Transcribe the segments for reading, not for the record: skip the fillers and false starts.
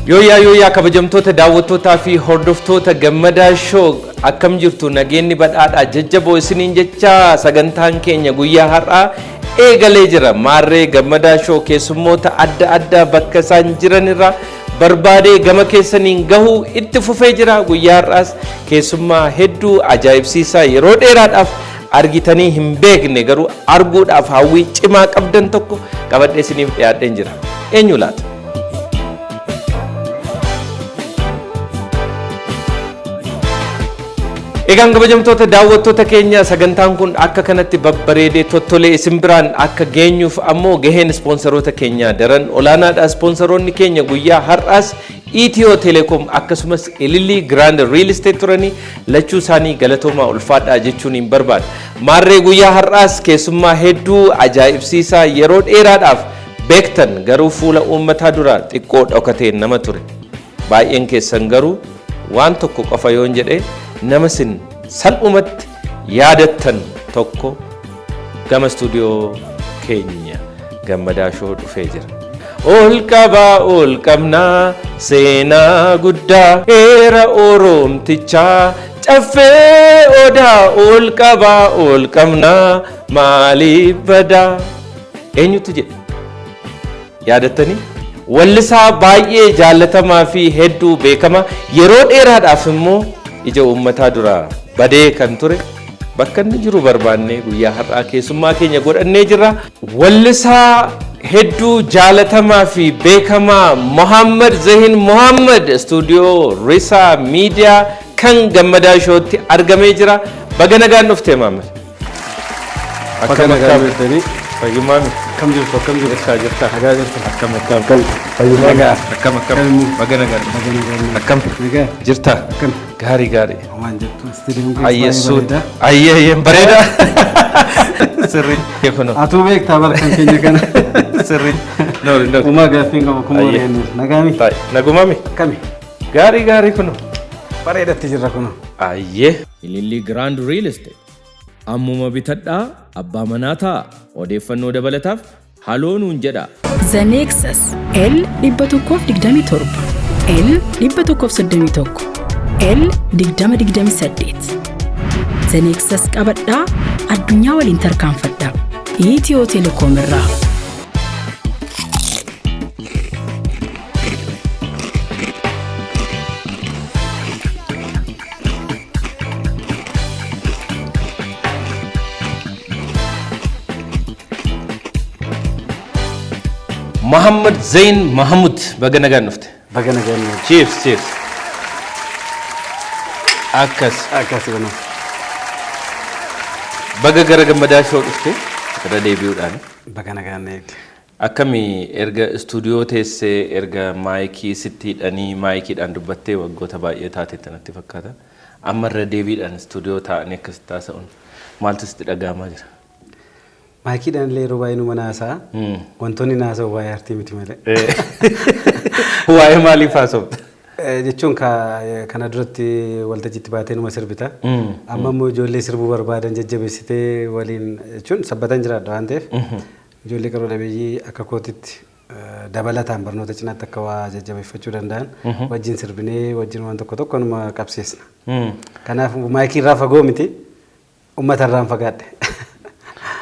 Yooyyaa yooyyaa, kabajamtoota daawwattootaa fi hordoftoota Gammadaa Show, akkam jirtu? Nageenyi badhaadhaa jajjaboo isiniin jecha sagantaan keenya guyyaa har'aa eegalee jira. Maarree Gammadaa Show keessummoota adda addaa bakka isaan jiranirraa barbaadee gama keessaniin gahuu itti fufee jira. Guyyaa har'aas keessummaa hedduu ajaa'ibsiisaa yeroo dheeraadhaaf argitanii hin beekne garuu arguudhaaf hawwii cimaa qabdan tokko qabadhee isiniif dhiyaadheen jira. Eenyu laata? Egaan kabajamtoota daawwattoota keenya, sagantaan kun akka kanatti babbareedee tottolee isin biraan akka geenyuuf ammoo gaheen ispoonsaroota keenyaa daran olaanaadha. Ispoonsaroonni keenya guyyaa har'aas Itiyoo Telekoom akkasumas Ilillii Grand Real Estate turanii, lachuu isaanii galatoomaa, ulfaadhaa jechuun hin barbaada. Maarree guyyaa har'aas keessummaa hedduu ajaa'ibsiisaa yeroo dheeraadhaaf beektan garuu fuula uummataa dura xiqqoo dhokatee nama ture. Baay'een keessan garuu waan tokko qofa yoon jedhee nama sin salphumatti yaadattan tokko gama istuudiyoo keenya Gammadaa Show dhufee jira. Ol qabaa, ol qabnaa, seenaa guddaa, heera Oromtichaa, caffee odaa, ol qabaa, ol qabnaa, maaliif badaa? Eenyutu jedhe? Yaadattanii? Wallisaa baay'ee jaallatamaa fi hedduu beekama, yeroo dheeraadhaaf immoo ija uummataa duraa badee kan ture, bakka inni jiru barbaannee guyyaa har'aa keessummaa keenya godhannee jirra. Wallisaa hedduu jaalatamaa fi beekamaa Mohammad Zahin Mohammad istuudiyoo Risaa Miidiyaa kan Gammadaa Showtti argamee jira. Baga nagaan dhufte, Mohammad. Akkam, akkam? Fayyummaa miti? Akkam jirtu, akkam jirtu? Jirtaa, jirtaa. Nagaa jirtu? Akkam, akkam? Akkam? Fayyummaa? Nagaa. Akkam, akkam? Akkam? Baga nagaan dhufte. Baga nagaan. Akkam? Nagaa. Jirtaa? Akkam? Gaarii, gaarii. Waan jettu, istuudiyoon keessa baay'ee Ayyessuun. bareeda. Ayyee, ayyee, bareeda. Sirrii. Kunoo. Atuu beektaa bara kan keenya kana. Sirrii. Noori, noori. Uumaa gaaffiin qabu kuma Ayyee. waliin. Nagaa mi? Taa'e. Nagumami? Akkami? Gaarii, gaarii kunoo. Bareedatti jirra kunoo. Ayyee. Ilillii Grand Real Estate. Ammuma bitadhaa, abbaa manaa ta'a. Odeeffannoo dabalataaf haloo nuun jedha. The Nexus L 127, L 131, L 2028. The Nexus qabadhaa, addunyaa waliin tarkaanfadhaa. Itiyoo Telekoom irraa. Muhammad Zain Mahamud, baga nagaan dhufte. Baga nagaan dhufte. Cheers, cheers. Akkas. Akkas kunoo. Baga gara Gammadaa Show dhufte irra deebi'uudhaan. Baga nagaan eegde. Akkami, erga istuudiyoo teessee, erga maayikii sitti hidhanii maayikiidhaan dubbattee waggoota baay'ee taatetti natti fakkaata. Amma irra deebiidhaan istuudiyoo taa'anii akkasitti haasa'uun maaltu sitti dhaga'amaa jira? Maayikiidhaan illee yeroo baay'ee numa naasa'a. Wantoonni naasa'u waa'ee aartii miti malee. Waa'ee maaliif haasofta? Jechuun kana duratti waltajjiitti baatee numa sirbita. Amma immoo ijoollee sirbuu barbaadan jajjabeessitee waliin, jechuun sabbatan jiraadha waan ta'eef, ijoollee qaroo dhabeeyyii akka kootitti dabalataan barnoota cinaatti akka waa jajjabeeffachuu danda'an wajjin sirbinee, wajjin waan tokko tokko numa qabsiisna. Kanaaf maayikii irraa fagoo miti, uummata irraan fagaadhe.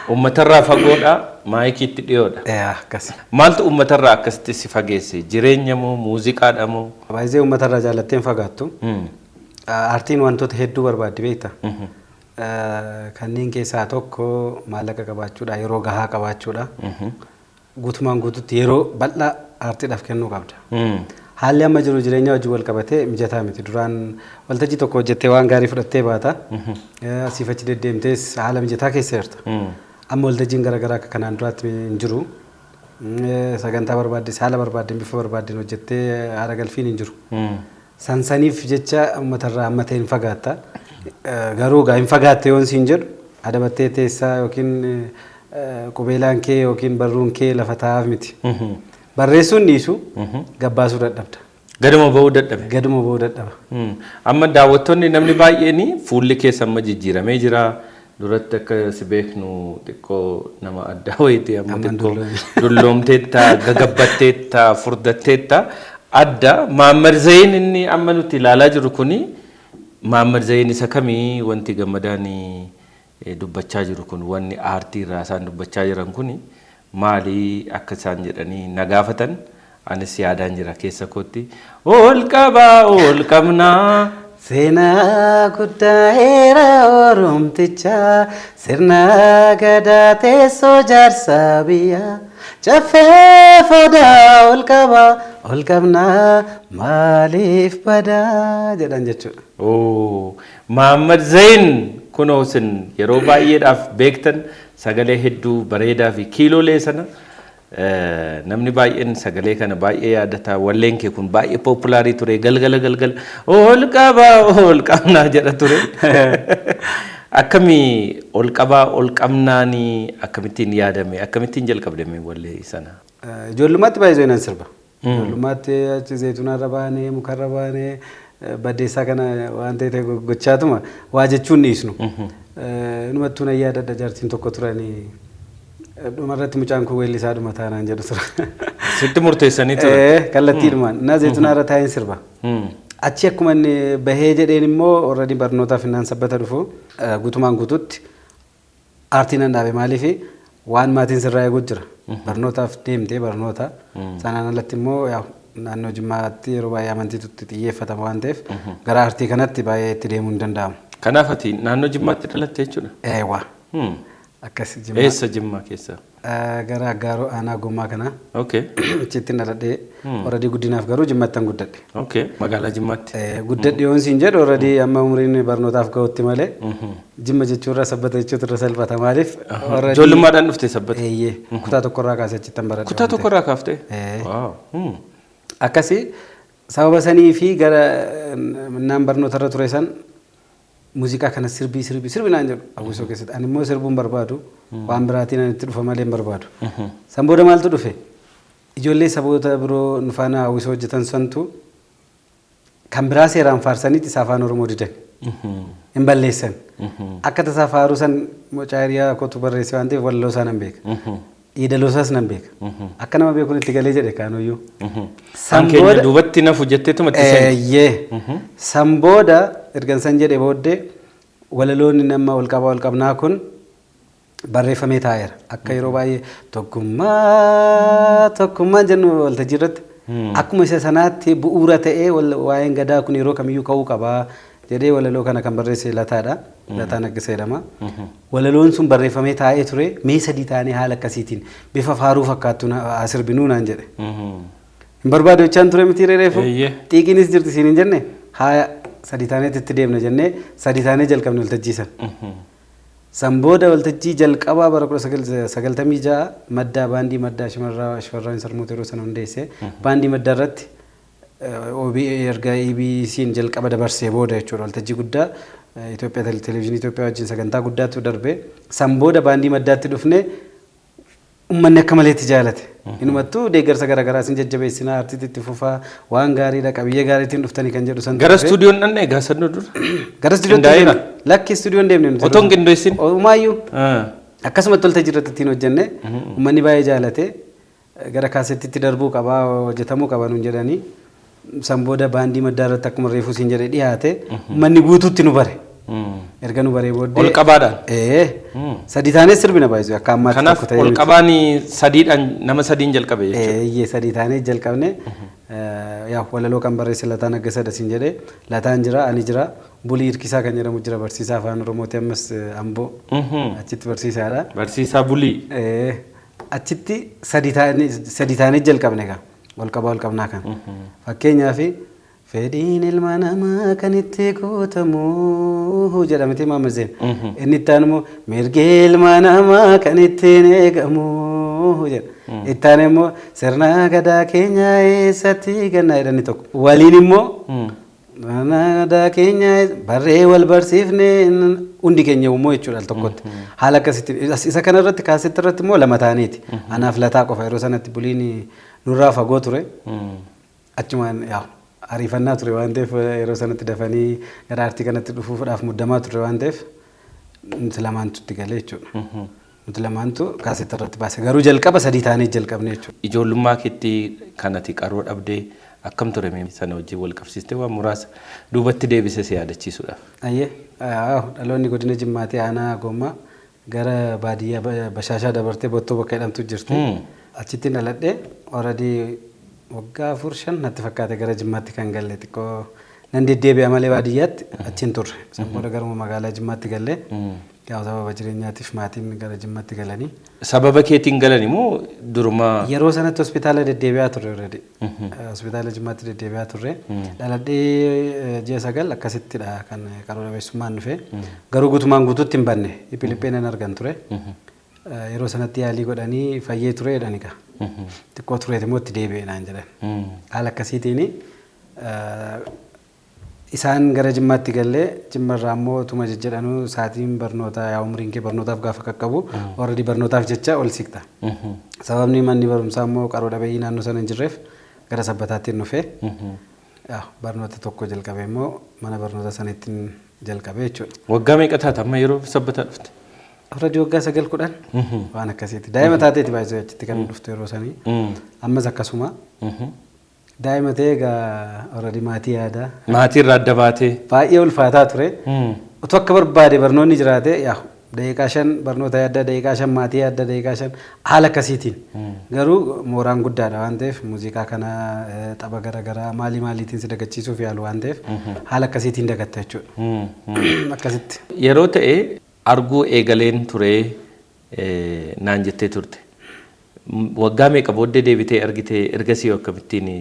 Uummatarraa fagoodha, maayikiitti dhiyoodha. Akkas. Maaltu uummatarraa akkasitti si fageesse? Jireenya moo muuziqaadha moo? Baay'ee uummata irraa jaallattee hin fagaattu. Aartiin wantoota hedduu barbaaddi, beekta. Kanneen keessaa tokko maallaqa qabaachuudha, yeroo gahaa qabaachuudha. Guutumaan guututti yeroo bal'aa aartiidhaaf kennuu qabda. Haalli amma jiru jireenya wajjin wal qabatee mijataa miti. Duraan waltajjii tokko hojjettee waan gaarii fudhattee baata. Asiif achi deddeemtees haala mijataa keessa jirta. Amma waltajjiin garaagaraa akka kanaan duraatti hin jiru. Sagantaa barbaaddes haala barbaaddeen bifa barbaaddeen hojjettee haala galfiin hin jiru. Sansaniif jecha uummatarraa amma ta'e hin fagaatta. Garuu egaa hin fagaatte yoon siin jedhu, adabattee teessaa yookiin qubeelaan kee yookiin barruun kee lafa taa'aaf miti. Barreessuun dhiisu, gabbaasuu dadhabda. Gaduma ba'uu dadhabe. Gaduma ba'uu dadhaba. Amma daawwattoonni, namni baay'een fuulli keessa amma jijjiiramee jira. Duratti akka si beeknu xiqqoo nama addaa wayiiti, amma Amma xiqqoo dulloome. Dulloomteetta, gagabbatteetta, furdatteetta. Adda Maammar Zayin inni amma nuti ilaalaa jirru kuni Maammar Zayin isa kamii? Wanti Gammadaan dubbachaa jiru kun, wanni aartii irraa isaan dubbachaa jiran kuni maalii akka isaan jedhanii na gaafatan, anis yaadaan jira keessa kootti. Ol qabaa ol qabnaa. Seenaa guddaa heera Oromtichaa, sirna gadaa, teessoo jaarsaa biyyaa, caffee fodaa, ol qabaa ol qabnaa maaliif badaa jedhan jechuudha. Oo, Mahammad Zain kunoo isin yeroo baay'eedhaaf beektan, sagalee hedduu bareedaa fi kiiloolee sana namni baay'een sagalee kana baay'ee yaadata. Walleen kee kun baay'ee popular ture. Galgala galgala ol qabaa ol qabnaa jedha ture. Akkamii ol qabaa ol qabnaanii akkamittiin yaadame, akkamittiin jalqabdame wallee sana? Ijoollummaatti baay'ee nan sirba. Ijoollummaatti achi zayituunarra baanee, mukarra baanee, baddeessaa kana waan ta'e gochaatuma waa jechuun dhiisnu. Inumattuu nan yaadadha, jaartiin tokko turanii dhumarratti mucaan kun weellisaa dhuma taanaan jedhu ture. Sitti murteessanii ture. Kallattiidhumaan na zayituunarra taa'een sirba. Achi akkuma inni bahee jedheen immoo already barnootaaf innaan Sabbata dhufu guutumaan guututti aartii nan dhaabe. Maaliif? Waan maatiin sirraa eeguu jira. Barnootaaf deemtee barnoota sanaan alatti immoo naannoo Jimmaatti yeroo baay'ee amantiitu xiyyeeffatama waan ta'eef gara aartii kanatti baay'ee itti deemuu hin danda'amu. Kanaaf ati naannoo Jimmaatti dhalatte jechuudha? Eewwa. Akkas Jimmaa. Eessa Jimmaa keessa? Gara Aggaaroo, aanaa Gommaa kana. Achitti dhaladhee, already guddinaaf garuu Jimmattan guddadhe. Okay. Magaalaa Jimmaatti. Guddadhe yoon siin jedhu already amma umriin barnootaaf ga'utti malee Jimma jechuurra Sabbata jechuutu irra salphata. Maaliif? Ijoollummaadhaan dhufte Sabbata? Eeyyee. Kutaa tokkorraa kaasee achittan baradhe. Kutaa tokkorraa kaaftee? Akkasii sababa sanii fi gara naan barnootarra ture san muuziqaa kana sirbii sirbii sirbi naan jedhu hawwisoo keessatti. Ani immoo sirbuun barbaadu, waan biraatiin ani itti dhufa malee hin barbaadu. San booda maaltu dhufe? Ijoollee saboota biroo nu faana hawwisoo hojjetan santu kan biraa seeraan faarsanitti isa Afaan Oromoo didan. Hin balleessan. Akka tasaa faaruu san mucaa hiriyaa kootu barreesse waan ta'eef walaloo isaa nan beeka. Yeedaloo isaas nan beeka. Akka nama beekuun itti galee jedhe kaanuyyuu. San keenya duubatti nafu jetteetuma itti seente. Eeyyee. San booda ergan san jedhe booddee walaloonni nama ol qabaa ol qabnaa kun barreeffamee taa'eera. Akka yeroo baay'ee tokkummaa tokkummaa jennu waltajjii irratti akkuma isa sanaatti bu'uura ta'ee waa'een gadaa kun yeroo kamiyyuu ka'uu qabaa jedhee walaloo kana kan barreesse Lataadha. Lataa Naggasaa jedhama. Walaloon sun barreeffamee taa'ee ture. Mee sadii taanee haala akkasiitiin bifa faaruu fakkaattu haa sirbinuu naan jedhe. Hin barbaadu jechaan ture miti reefu. Xiiqiinis jirti siin hin jenne, haa sadii taaneetti itti deemna jennee sadii taanee jalqabne waltajjii san. San booda waltajjii jalqabaa bara 1996 maddaa baandii maddaa Shifarraa Sarmuuti yeroo sana hundeesse, baandii maddaa irratti OB erga EBC'n jalqaba dabarsee booda jechuudha, waltajjii guddaa Itoophiyaa, Televezyiinii Itoophiyaa wajjin sagantaa guddaatu darbe. San booda baandii maddaatti dhufne, uummanni akka maleetti jaalate. Inumattuu deeggarsa garaagaraa isin jajjabeessinaa, aartiitti itti fufaa, waan gaariidha, qabiyyee gaariitiin dhuftanii kan jedhu san. Gara istuudiyoon dhanne egaa sannoo dura? Gara istuudiyootti Qindaa'eera? Lakki, istuudiyoon deemne nuti. Otoo hin qindeessin? Umaayyuu. Akkasumatti waltajjii irratti ittiin hojjenne, uummanni baay'ee jaalate, gara kaasettiitti darbuu qabaa, hojjetamuu qaba nuun jedhanii, san booda baandii maddaa irratti akkuma reefuu siin jedhe dhiyaate, uummanni guutuutti nu bare. Erga nu baree booddee. Ol qabaadhaan? Ee. Sadii taanee sirbina baay'isuu akka ammaatti Kanaaf tokko ta'ee ol miti. qabaan sadiidhaan, nama sadiin jalqabe jechuudha. Eeyyee, sadii taanee jalqabne. Yaa walaloo kan barreesse Lataa Naggasadha siin jedhee, Lataan jira, ani jira, Bulii Hirkisaa kan jedhamu jira, barsiisaa Afaan Oromooti, ammas Amboo achitti barsiisaadha. Barsiisaa Bulii. Achitti sadii taanee jalqabne egaa ol qabaa ol qabnaa kana. Fakkeenyaaf, fedhiin ilma namaa kan itti guutamu jedhamti Maamazeen. Inni itti aanu immoo mirgi ilma namaa kan ittiin eegamu jedha. Itti aanu immoo sirna gadaa keenya eessatti gannaa jedhani tokko. Waliin immoo sirna gadaa keenya barree wal barsiifne hundi keenya immoo jechuudha al tokkotti. Haala akkasitti isa kana irratti, kaasetti irratti immoo lama ta'aniiti. Anaaf Lataa qofa, yeroo sanatti Buliin nurraa fagoo ture. Achumaan yaa ariifannaa ture waan ta'eef, yeroo sanatti dafanii gara aartii kanatti dhufuudhaaf muddamaa ture waan ta'eef nuti lamaantu itti galee jechuudha. Nuti lamaantu kaasetta irratti baase, garuu jalqaba sadii taanee jalqabne jechuudha. Ijoollummaa keetti kanati qaroo dhabdee Akkam ture mee sana wajjin wal qabsiistee waan muraasa duubatti deebisee si yaadachiisuudhaaf. Ayyee, dhaloonni godina Jimmaatii aanaa Gommaa gara baadiyyaa Bashaashaa dabartee Bottoo bakka jedhamtu jirti. Achitti dhaladhee already waggaa 4-5 natti fakkaate gara Jimmaatti kan galle xiqqoo nan deddeebi'a malee baadiyyaatti achiin turre. San booda garuma magaalaa Jimmaatti galle. Yaa sababa jireenyaatiif maatiin gara Jimmaatti galanii. Sababa keetiin galan immoo durumaa? Yeroo sanatti hospitaala deddeebi'aa turre already. Hospitaala Jimmaatti deddeebi'aa turre. Dhaladhee ji'a 9 akkasittidha kan qaroo dhabeessummaan dhufe. Garuu guutumaan guutuutti hin banne. Dhiphiliphee nan argan ture. Yeroo sanatti yaalii godhanii fayyee ture jedhani kaa. Xiqqoo tureet immoo itti deebi'e naan jedhan. Haala akkasiitiin isaan gara Jimmaatti gallee Jimmarraa immoo utuma jejjedhanuu sa'aatiin barnootaa yaa umriin kee barnootaaf gaafa qaqqabu already barnootaaf jecha ol siqta. Sababni manni barumsaa immoo qaroo dhabeeyyii naannoo sana hin jirreef gara Sabbataatti dhufe. Barnoota tokko jalqabe immoo mana barnoota sana ittiin jalqabe jechuudha. Waggaa meeqa taata amma yeroo Sabbataa dhufte? Already waggaa 9-10 waan akkasiiti. Daa'ima taateeti baay'isee achitti kan dhuftu yeroo sanii. Ammas akkasuma. Daa'ima ta'ee egaa already maatii yaadaa. Maatii irraa adda baatee. Baay'ee ulfaataa ture. Utuu akka barbaade barnoonni jiraate yaa daqiiqaa 5 barnoota yaadda, daqiiqaa 5 maatii yaadda, daqiiqaa 5 haala akkasiitiin. Garuu mooraan guddaadha waan ta'eef muuziqaa kana tapha garaagaraa maalii maaliitiin si dagachiisuuf yaalu waan ta'eef haala akkasiitiin dagatta jechuudha. Akkasitti. Yeroo ta'e arguu eegaleen ture naan jettee turte. Waggaa meeqa booddee deebitee argitee ergasii akkamittiin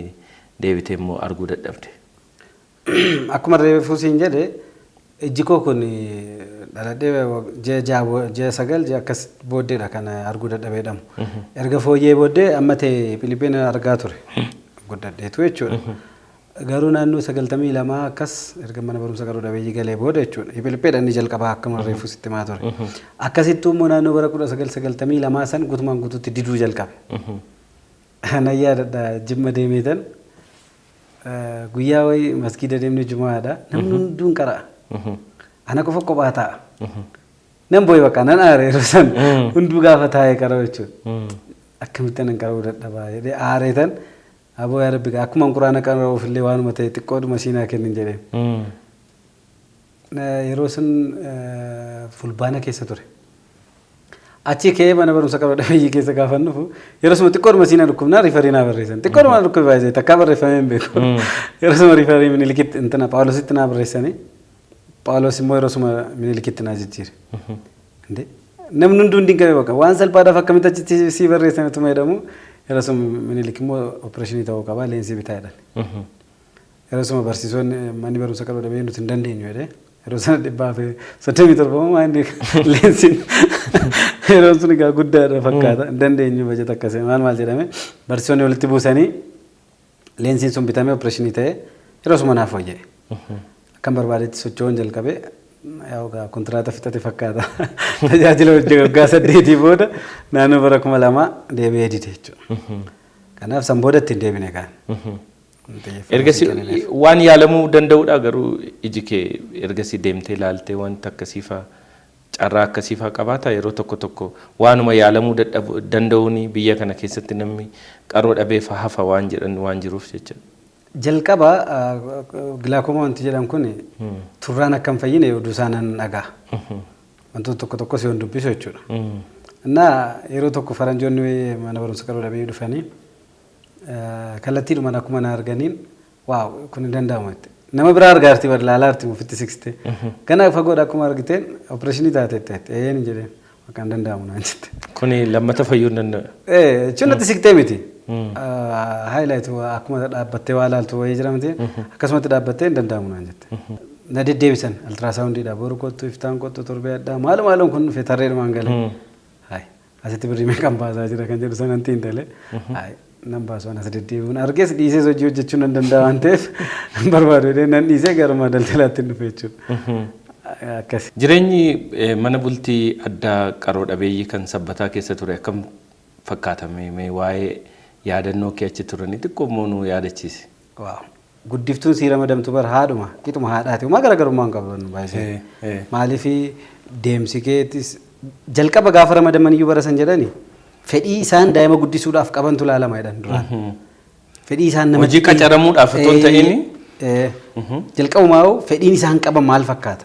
deebitee immoo arguu dadhabde? Akkuma reefuu siin jedhe ijji koo kun dhaladhee ji'a 6 ji'a 9 ji'a akkas booddeedha kan arguu dadhabee jedhamu. Erga fooyyee booddee amma ta'e Filippeen argaa ture. Guddadheetu jechuudha. Garuu naannoo 92 akkas erga mana barumsa qaroo dhabeeyyii galee booda jechuudha. Filippeen inni jalqabaa akkuma reefuu sitti himaa ture. Akkasittuu immoo naannoo bara 1992 san guutumaan guutuutti diduu jalqabe. Nan yaadadha Jimma deemeetan guyyaa wayii maskiida deemne Jumaadha. Namni hunduun qara'a. Ana qofa kophaa taa'a. Nan boo'e bakka nan aare yeroo san hunduu gaafa taa'ee qara'u jechuudha. Akkamitti anan qara'uu dadhabaa jedhee aareetan aboo yaa Rabbi akkuma quraana qara'uuf illee waanuma ta'e xiqqoodhuma siinaa kennin jedheen. Yeroo sun Fulbaana keessa ture. Achi ka'ee mana barumsa qaroo dhabeeyyii keessa gaafa dhufu yeroo suma xiqqoodhuma siinaa dhukkubnaa refer naa barreessan. Xiqqoodhuma dhukkube baay'ee takkaa barreeffamee hin beeku. Yeroo suma refer Minilikitti intina Phaawulositti naa barreessanii Phaawulos immoo yeroo suma Minilikitti naa jijjiire. Namni hunduu hin dinqame bakka waan salphaadhaaf akkamitti achitti sii barreessan utuma jedhamu yeroo suma Minilik immoo opereeshinii ta'uu qaba leensii bitaa jedhan. Yeroo suma barsiisonni manni barumsa qaroo dhabeeyyii nuti hin dandeenyu jedhee yeroo sana 137 moo inni leensiin yeroo sun egaa guddaadha fakkaata hin dandeenyu bajeta akkasii maal maal jedhame barsiisonni walitti buusanii leensiin sun bitamee opereeshinii ta'ee yeroo suma naaf fooyya'e. Akkan barbaadetti socho'uun jalqabe yaa egaa kontiraata fixate fakkaata. Tajaajila hojii waggaa 8 booda naannoo bara 2000 deebi'ee dide jechuudha. Kanaaf san booda ittiin deebine kaan. Ergasii waan yaalamuu danda'udha garuu iji kee ergasii deemtee ilaaltee wanta akkasiifaa carraa akkasiifaa qabaata yeroo tokko tokko waanuma yaalamuu danda'uun biyya kana keessatti namni qaroo dhabeef hafa waan jedhan waan jiruuf jecha. Jalqaba glaucoma wanti jedhan kun turraan akka hin fayyine oduu isaa nan dhagaa. Wantoota tokko tokkos yoon dubbisu jechuudha. Innaa yeroo tokko faranjoonni mana barumsa qaroo dhabeeyyii dhufanii kallattiidhumaan akkuma na arganiin wow kun hin danda'amu jette. Nama biraa argaa jirti bar ilaalaa jirti ofitti siqsite. Gana fagoodha akkuma argiteen opereeshinii taate jette eeyyeen jedheen bakka hin danda'amu naan jette. Kuni lammata fayyuu hin danda'u. Jechuun natti siqtee miti. Highlight akkuma dhaabbattee waa ilaaltu wayii jira miti akkasumatti dhaabbattee hin danda'amu naan jette. Na deddeebisan ultrasoundiidha boru kottu iftaan kottu torbee addaa maal maaloon kun dhufe tarreedhumaan galee. Hayi asitti birrii meeqan baasaa jira kan jedhu sanan xiinxalee. Hayi nan baasu anas deddeebi'uun argees dhiisees hojii hojjechuu nan danda'a waan ta'eef barbaadu jedhee nan dhiisee garuma daldalaatti dhufe jechuudha. Akkasi. Jireenyi mana bultii addaa qaroo dhabeeyyii kan Sabbataa keessa ture akkam fakkaata mee waa'ee yaadannoo kee achi turanii xiqqoo immoo nu yaadachiisi. Wow. Guddiftuun sii ramadamtu bar haadhuma qixuma haadhaati. Homaa garaagarummaa hin qabu baay'isee. Maaliif deemsi keetis jalqaba gaafa ramadaman iyyuu bara san jedhani fedhii isaan daa'ima guddisuudhaaf qabantu ilaalama jedhan duraan. Fedhii isaan namatti Hojii qacaramuudhaaf otoo hin ta'in? Jalqabumaa fedhiin isaan qaban maal fakkaata?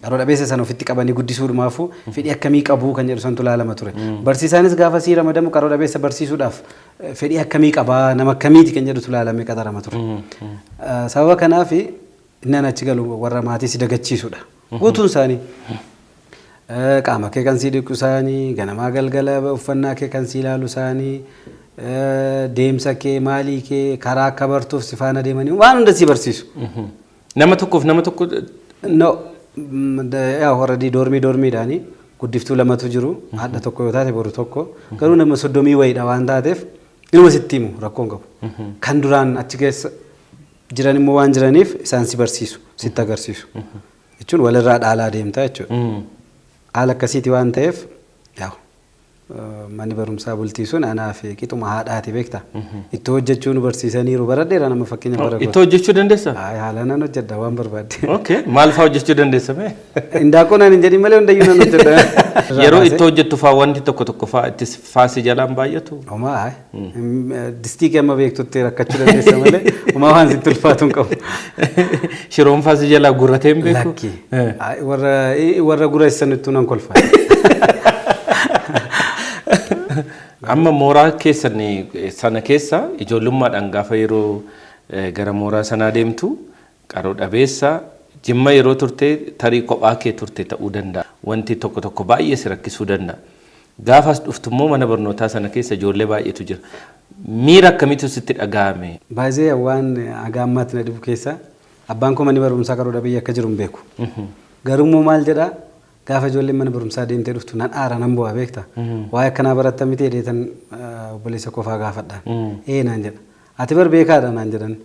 Qaroo dhabeessa sana ofitti qabanii guddisuudhumaafu fedhii akkamii qabu kan jedhu santu ilaalama ture. Barsiisaanis gaafa sii ramadamu qaroo dhabeessa barsiisuudhaaf fedhii akkamii qabaa, nama akkamiiti kan jedhutu ilaalamee qaxarama ture. Sababa kanaaf inni ani achi galu warra maatii si dagachiisudha. Guutuun isaanii. Qaama kee kan sii dhiqu isaanii, ganamaa galgala uffannaa kee kan sii ilaalu isaanii, deemsa kee, maalii kee, karaa akka bartuuf si faana deemanii waan hunda si barsiisu. Nama tokkoof nama tokko? No, yaa already dormii dormiidhaani guddiftuu lamatu jiru, haadha tokko yoo taate boru tokko, garuu nama 30 wayiidha waan taateef inuma sitti himu, rakkoon qabu. Kan duraan achi keessa jiran immoo waan jiraniif isaan si barsiisu, sitti agarsiisu. Jechuun walirraa dhaalaa deemta jechuudha. Haala akkasiiti waan ta'eef, yaa manni barumsaa bultii sun anaaf qixuma haadhaati, beektaa. Ittoo hojjechuu nu barsiisaniiru, baradheera nama fakkeenya bara Ittoo hojjechuu dandeessaa? Haala nan hojjedha waan barbaadde. Okay. Maal fa'aa hojjechuu dandeessa mee? Indaaqoo naan hin jedhin malee hundayyuu nan hojjedha. Yeroo ittoo hojjettu fa'aa wanti tokko tokko fa'aa itti faasi jalaan baay'atu? Homaa, distii kee amma beektutti rakkachuu dandeessa malee homaa waan sitti ulfaatu hin qabu. Shiroon faasi jalaa gurratee hin beeku? Lakki. Warra gurreessan ittuu nan kolfa. Amma mooraa keessan sana keessa ijoollummaadhaan gaafa yeroo gara mooraa sanaa deemtu qaroo dhabeessa Jimma yeroo turte, tarii kophaa kee turte ta'uu danda'a. Wanti tokko tokko baay'ee si rakkisuu danda'a. Gaafas dhuftu immoo mana barnootaa sana keessa ijoollee baay'eetu jira. Miira akkamiitu sitti dhaga'ame? Baay'ee waan haga ammaatti na dhibu keessa, abbaan koo manni barumsaa qaroo dhabeeyyii akka jiru hin beeku. Garuu immoo maal jedhaa, gaafa ijoolleen mana barumsaa deemtee dhuftu nan aara, nan bu'a, beekta. Waa'ee akkanaa baratta miti jedheetan obboleessa koo fa'aa gaafadhaan. Ee naan jedha. Ati bar beekaadha naan jedhan.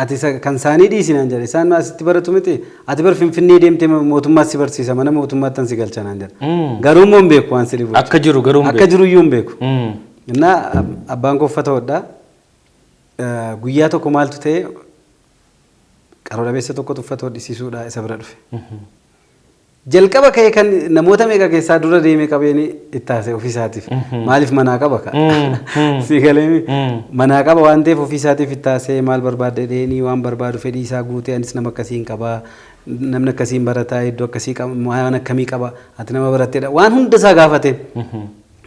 Ati kan isaanii dhiisi naan jedha. Isaan asitti baratu miti. Ati bar Finfinnee deemtee mootummaatti si barsiisa, mana mootummaatti si galcha naan jedha. Garuu immoo hin beeku waan si dhibu. Akka jiru garuu hin Akka beeku. jiru iyyuu hin beeku. Innaa abbaan koo uffata hodhaa. Guyyaa tokko maaltu ta'e, qaroo dhabeessa tokkotu uffata hodhisiisuudha isa bira dhufe. Jalqaba ka'ee kan namoota meeqa keessaa dura deemee qabeeni itti haasa'e ofii isaatiif. Maaliif manaa qaba ka? Si galeemi? Manaa qaba waan ta'eef ofii isaatiif itti haasa'e, maal barbaadde dheeni, waan barbaadu fedhii isaa guutee, anis nama akkasii hin qabaa. Namni akkasii hin barataa, iddoo akkasii qaba, waan akkamii qaba, ati nama baratteedha, waan hunda isaa gaafate,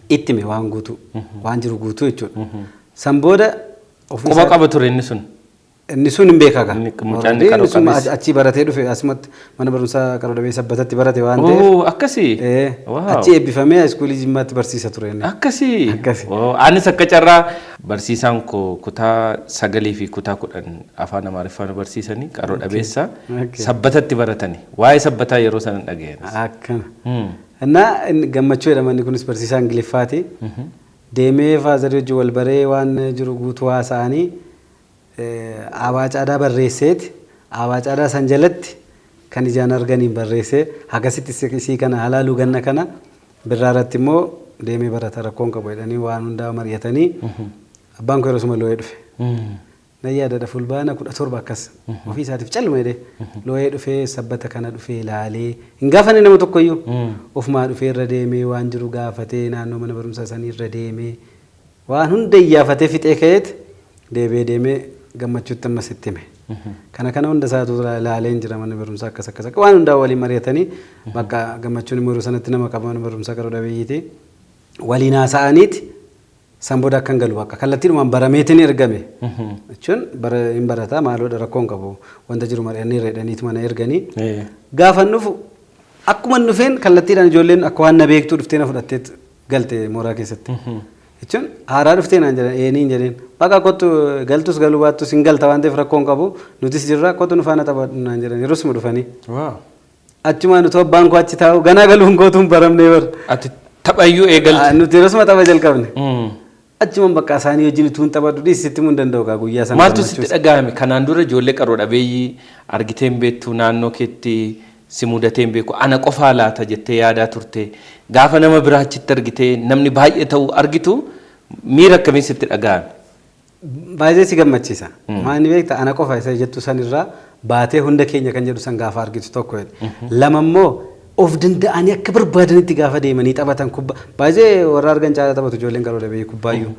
itti hime waan guutuu, waan jiru guutuu jechuudha. San booda ofii Quba qaba ture inni sun. Inni sun hin beekaa gaa. Inni mucaan qaroo Inni sun qabeessi. Achii baratee dhufe, asumatti mana barumsaa qaroo dhabeessa Sabbatatti barate waan ta'eef. Oo, akkasii. Wow. Achi eebbifamee iskuulii Jimmaatti barsiisa ture inni. Akkasii. Akkasii. Oo, anis akka carraa barsiisaan koo kutaa 9 fi kutaa 10 afaan Amaariffaa nu barsiisanii qaroo dhabeessa Sabbatatti baratanii. Waa'ee Sabbataa yeroo sana dhaga'e. Akkana. Innaa inni Gammachuu jedhama, inni kunis barsiisaa Ingiliffaati. Deemee faazarii wajjin wal baree waan jiru guutuu haasa'anii aabaa caadaa barreesseeti. Aabaa caadaa san jalatti kan ijaan arganiin barreessee, akkasitti isii kana halaaluu, ganna kana birraa irratti immoo deemee barata, rakkoon qabu jedhanii waan hundaa mari'atanii, abbaan koo yeroo suma loo'ee dhufe. Nan yaadadha, Fulbaana 17 akkas ofii isaatiif calluma jedhee loo'ee dhufee, Sabbata kana dhufee ilaalee, hin gaafanne nama tokkoyyuu, ofumaa dhufee irra deemee waan jiru gaafatee, naannoo mana barumsaa sanii irra deemee waan hunda iyyaafatee fixee ka'eet deebi'ee deemee Gammachuutti ammas itti hime. Kana kana hunda isaatu ilaalee hin jira, manni barumsaa akkas akkas akka waan hundaa waliin mari'atanii, bakka Gammachuun immoo yeroo sanatti nama qaba mana barumsaa qaroo dhabeeyyiiti. Waliin haasa'aniiti san booda akkan galu bakka kallattiidhumaan barameetiin ergame. Jechuun bara hin barataa, maaloodha, rakkoon qabu, wanta jiru mari'annee irra jedhaniitu mana erganii. Gaafan dhufu, akkuma hin dhufeen kallattiidhaan ijoolleen akka waan na beektuu dhuftee na fudhattee galte mooraa keessatti. Jechuun haaraa dhuftee naan jedhan, eeniin jedheen. Bakka kottu, galtus galuu baattus hin galta waan ta'eef rakkoon qabu, nutis jirra, kottu nu faana taphadhu naan jedhan yeroo suma dhufanii. Achumaan utuu abbaan koo achi taa'u ganaa galuun kootu hin baramnee bar. Ati taphayyuu eegalte. Nuti yeroo suma tapha jalqabne. Achumaan bakka isaanii wajjin utuu hin taphadhu dhiisi, sitti himuu hin danda'u gaa guyyaa sana. Maaltu sitti dhaga'ame? Kanaan dura ijoollee qaroo dhabeeyyii argitee hin beektu, naannoo keetti si mudatee hin beeku, ana qofaa laata jettee yaadaa turte. Gaafa nama biraa achitti argitee namni baay'ee ta'uu argitu miira akkamii sitti dhaga'ame? Baay'ee si gammachiisa. Maal beekta, ana qofa isa jettu sanirraa baatee hunda keenya kan jedhu san gaafa argitu tokko jedhe. Lama immoo Of danda'anii akka barbaadanitti gaafa deemanii taphatan kubbaa. Baay'ee warra argan caalaa taphatu ijoolleen qaroo dhabeeyyii kubbaayyuu.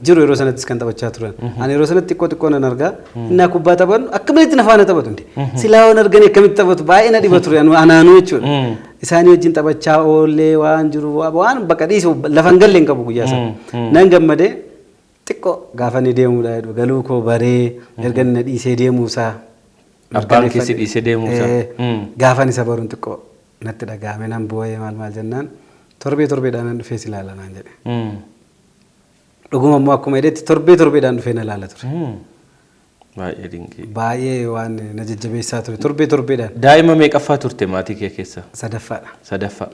Jiru yeroo sanattis kan taphachaa turan. Ani yeroo sanatti xiqqoo xiqqoo nan argaa. Innaa kubbaa taphannu akkamitti na faana taphatu hundi. Silaa waan arganii akkamitti taphatu baay'ee na dhiba ture anaanuu jechuudha. Isaanii wajjin taphachaa oollee waan jiru waan bakka dhiisu lafa hin galle hin qabu guyyaa sana. Nan gammadee xiqqoo gaafa inni deemuudha jedhu galuu koo baree erga inni na dhiisee deemuusaa. Abbaan kee si dhiisee deemuusaa. Gaafan isa baruun xiqqoo natti dhaga'ame, nan boo'ee, maal maal jennaan torbee torbeedhaan nan dhufee si ilaala naan jedhe. Dhuguma immoo akkuma jedhetti torbee torbeedhaan dhufee na ilaala ture. Baay'ee dinqii. Baay'ee waan na jajjabeessaa ture torbee torbeedhaan. Daa'ima meeqaffaa turte maatii kee keessa? Sadaffaadha. Sadaffaa.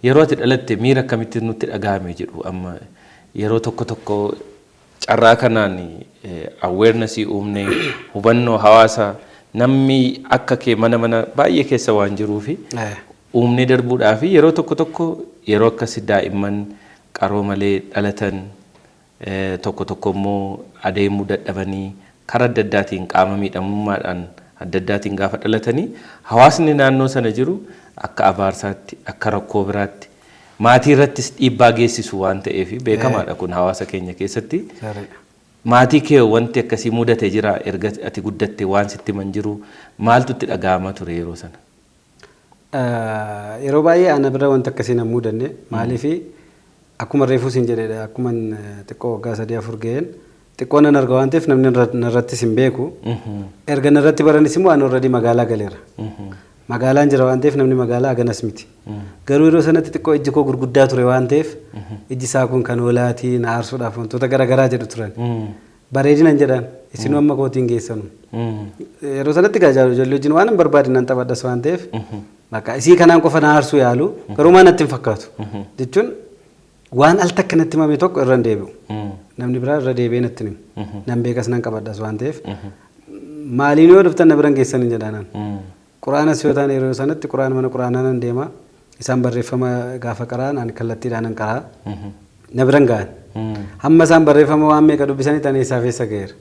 Yeroo ati dhalatte miira akkamitti nutti dhaga'ame jedhu amma yeroo tokko tokko carraa kanaan awarenessii uumnee hubannoo hawaasa namni akka kee mana mana baay'ee keessa waan jiruufi uumnee darbuudhaa fi yeroo tokko tokko yeroo akkasi daa'imman qaroo malee dhalatan, tokko tokko immoo adeemuu dadhabanii karaa adda addaatiin qaama miidhamummaadhaan adda addaatiin gaafa dhalatanii hawaasni naannoo sana jiru akka abaarsaatti, akka rakkoo biraatti maatii irrattis dhiibbaa geessisu waan ta'eef beekamaadha kun hawaasa keenya keessatti. Maatii kee wanti akkasii mudate jira? Erga ati guddatte waan sitti himan jiru? Maaltu itti dhaga'amaa ture yeroo sana? Yeroo baay'ee ana bira wanti akkasii nan mudanne. Maaliifi, akkuma reefuu siin jedhedha, akkuma xiqqoo waggaa 3 4 ga'een xiqqoo nan arga waan ta'eef namni narrattis hin beeku. Erga narratti baranis immoo ani already magaalaa galeera. Magaalaan jira waan ta'eef namni magaalaa haganas miti. Garuu yeroo sanatti xiqqoo ijji koo gurguddaa ture waan ta'eef ijji isaa kun kan hoolaatii na aarsuudhaaf wantoota garaagaraa jedhu turan. Bareedinan jedhan isinuu amma kootiin geessanu. Yeroo sanatti gaa ijoollee wajjin waan hin barbaade nan taphadhas waan ta'eef bakka isii kanaan qofa na aarsuu yaalu, garuu maa natti hin fakkaatu. Jechuun waan al takka natti himame tokko irra hin deebi'u. Namni biraa irra deebi'ee natti himu. Nan beekas nan qabadhas waan ta'eef maaliin yoo dhuftan na biran geessan hin jedhaan. Quraanas yoo ta'an yeroo sanatti quraana mana quraanaa nan deema. Isaan barreeffama gaafa qara'an ani kallattiidhaan nan qaraa. Na biran ga'an. Hamma isaan barreeffama waan meeqa dubbisanii tan eessaaf eessa ga'eera.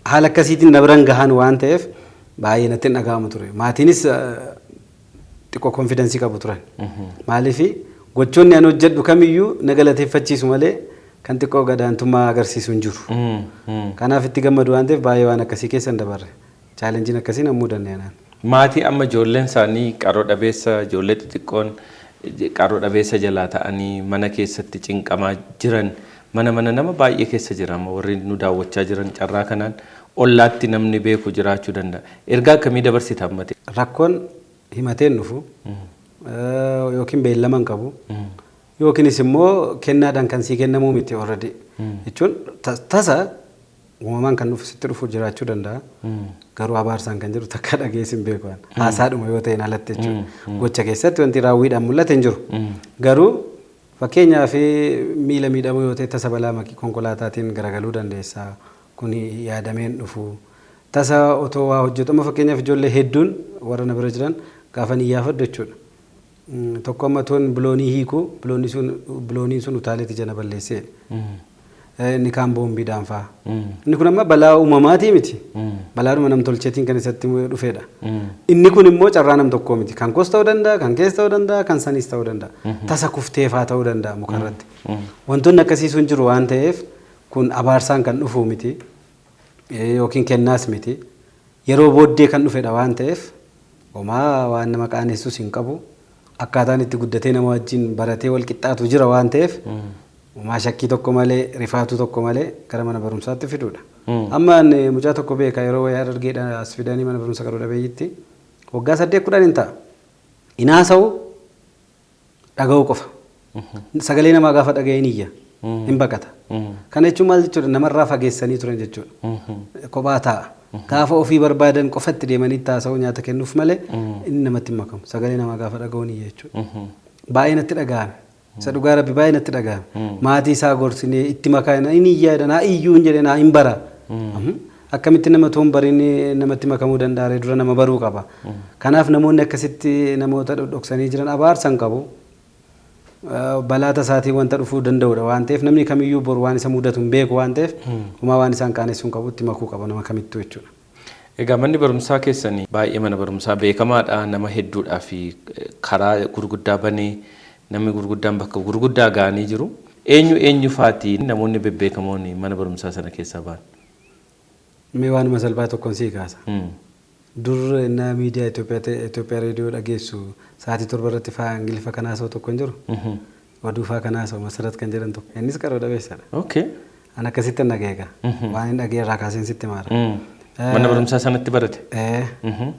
Haala akkasiitiin na biran gahan waan ta'eef baay'ee natti hin dhaga'amu ture. Maatiinis xiqqoo confidence qabu turan. Maaliifi, gochoonni ani hojjedhu kamiyyuu na galateeffachiisu malee kan xiqqoo gadaantummaa agarsiisu hin jiru. Kanaaf itti gammadu waan ta'eef baay'ee waan akkasii keessa hin dabarre. Challengeiin akkasii nan mudanne anaan. Maatii amma ijoolleen isaanii qaroo dhabeessa, ijoollee xixiqqoon qaroo dhabeessa jalaa ta'anii mana keessatti cinqamaa jiran mana mana nama baay'ee keessa jira. Amma warri nu daawwachaa jiran carraa kanaan ollaatti namni beeku jiraachuu danda'a. Ergaa akkamii dabarsita ammati? Rakkoon himateen dhufu yookiin beellama hin qabu yookiinis immoo kennaadhaan kan sii kennamuu miti already. Jechuun tasa uumamaan kan dhufu sitti dhufu jiraachuu danda'a. Garuu abaarsaan kan jedhu takka dhageessi hin beeku. Haasaadhuma yoo ta'in alatti jechuudha. Gocha keessatti wanti raawwiidhaan mul'ate hin jiru. Garuu fakkeenyaaf miila miidhamuu yoo ta'e tasa balaa makii konkolaataatiin garagaluu dandeessa. Kun yaadameen dhufu. Tasa otoo waa hojjetu, amma fakkeenyaaf ijoollee hedduun warra na bira jiran gaafa ni iyyaafadhu jechuudha. Tokko amma toon biloonii hiikuu bilooniin sun utaaleeti jana balleessee. Inni kaan boombiidhaan fa'a. Inni kun amma balaa uumamaatii miti. Balaadhuma nam-tolcheetiin kan isatti dhufedha. Inni kun immoo carraa nam tokkoo miti. Kan koos ta'uu danda'a, kan kees ta'uu danda'a, kan saniis ta'uu danda'a. Tasa kuftee faa ta'uu danda'a mukarratti. Wantoonni akkasii sun jiru waan ta'eef kun abaarsaan kan dhufu miti. Yookiin kennaas miti. Yeroo booddee kan dhufedha waan ta'eef homaa waan nama qaanessus hin qabu. Akkaataan itti guddatee nama wajjin baratee wal qixxaatu jira waan ta'eef homaa shakkii tokko malee, rifaatuu tokko malee gara mana barumsaatti fiduudha. Amma ani mucaa tokko beeka, yeroo wayii Harargeedha as fidanii mana barumsa qaroo dhabeeyyitti waggaa 8 10 hin ta'a. Hin haasa'u, dhaga'uu qofa. Sagalee namaa gaafa dhaga'ee ni iyya. Hin baqata. Kana jechuun maal jechuudha? Namarraa fageessanii turan jechuudha. Kophaa taa'a. Gaafa ofii barbaadan qofatti deemanii itti haasa'uu, nyaata kennuuf malee inni namatti hin makamu. Sagalee namaa gaafa dhaga'u ni iyya jechuudha. Baay'ee natti dhaga'ame. Isa dhugaa rabbi baay'ee natti dhaga'ame. Maatii isaa gorsinee itti makaa, inni iyyaa, naa iyyuu hin jedhe, naa hin bara. Akkamitti nama toon bariin namatti makamuu danda'a? Dura nama baruu qaba. Kanaaf namoonni akkasitti namoota dhodhoksanii jiran abaarsa hin qabu. Balaa tasaatiin wanta dhufuu danda'udha waan ta'eef namni kamiyyuu boru waan isa mudatu hin beeku waan ta'eef homaa waan isaan qaanessuun qabu, itti makuu qaba nama kamittuu jechuudha. Egaa manni barumsaa keessanii baay'ee mana barumsaa beekamaadha. Nama hedduudhaa fi karaa gurguddaa banee namni gurguddaan bakka gurguddaa ga'anii jiru. Eenyu eenyu faati namoonni bebbeekamoon mana barumsaa sana keessaa ba'an? Mee waanuma salphaa tokkoon sii kaasa. Dur innaa miidiyaa Itoophiyaa reediyoo dhageessu sa'aatii 7 irratti faa Ingiliffa kan haasa'u tokko hin jiru. Oduu faa kan haasa'u Masarat kan jedhan tokko. Innis qaroo dhabeessadha. An akkasitti hin dhaga'e. Waan hin dhaga'e irraa kaaseen sitti maara. Mana barumsaa sanatti barate?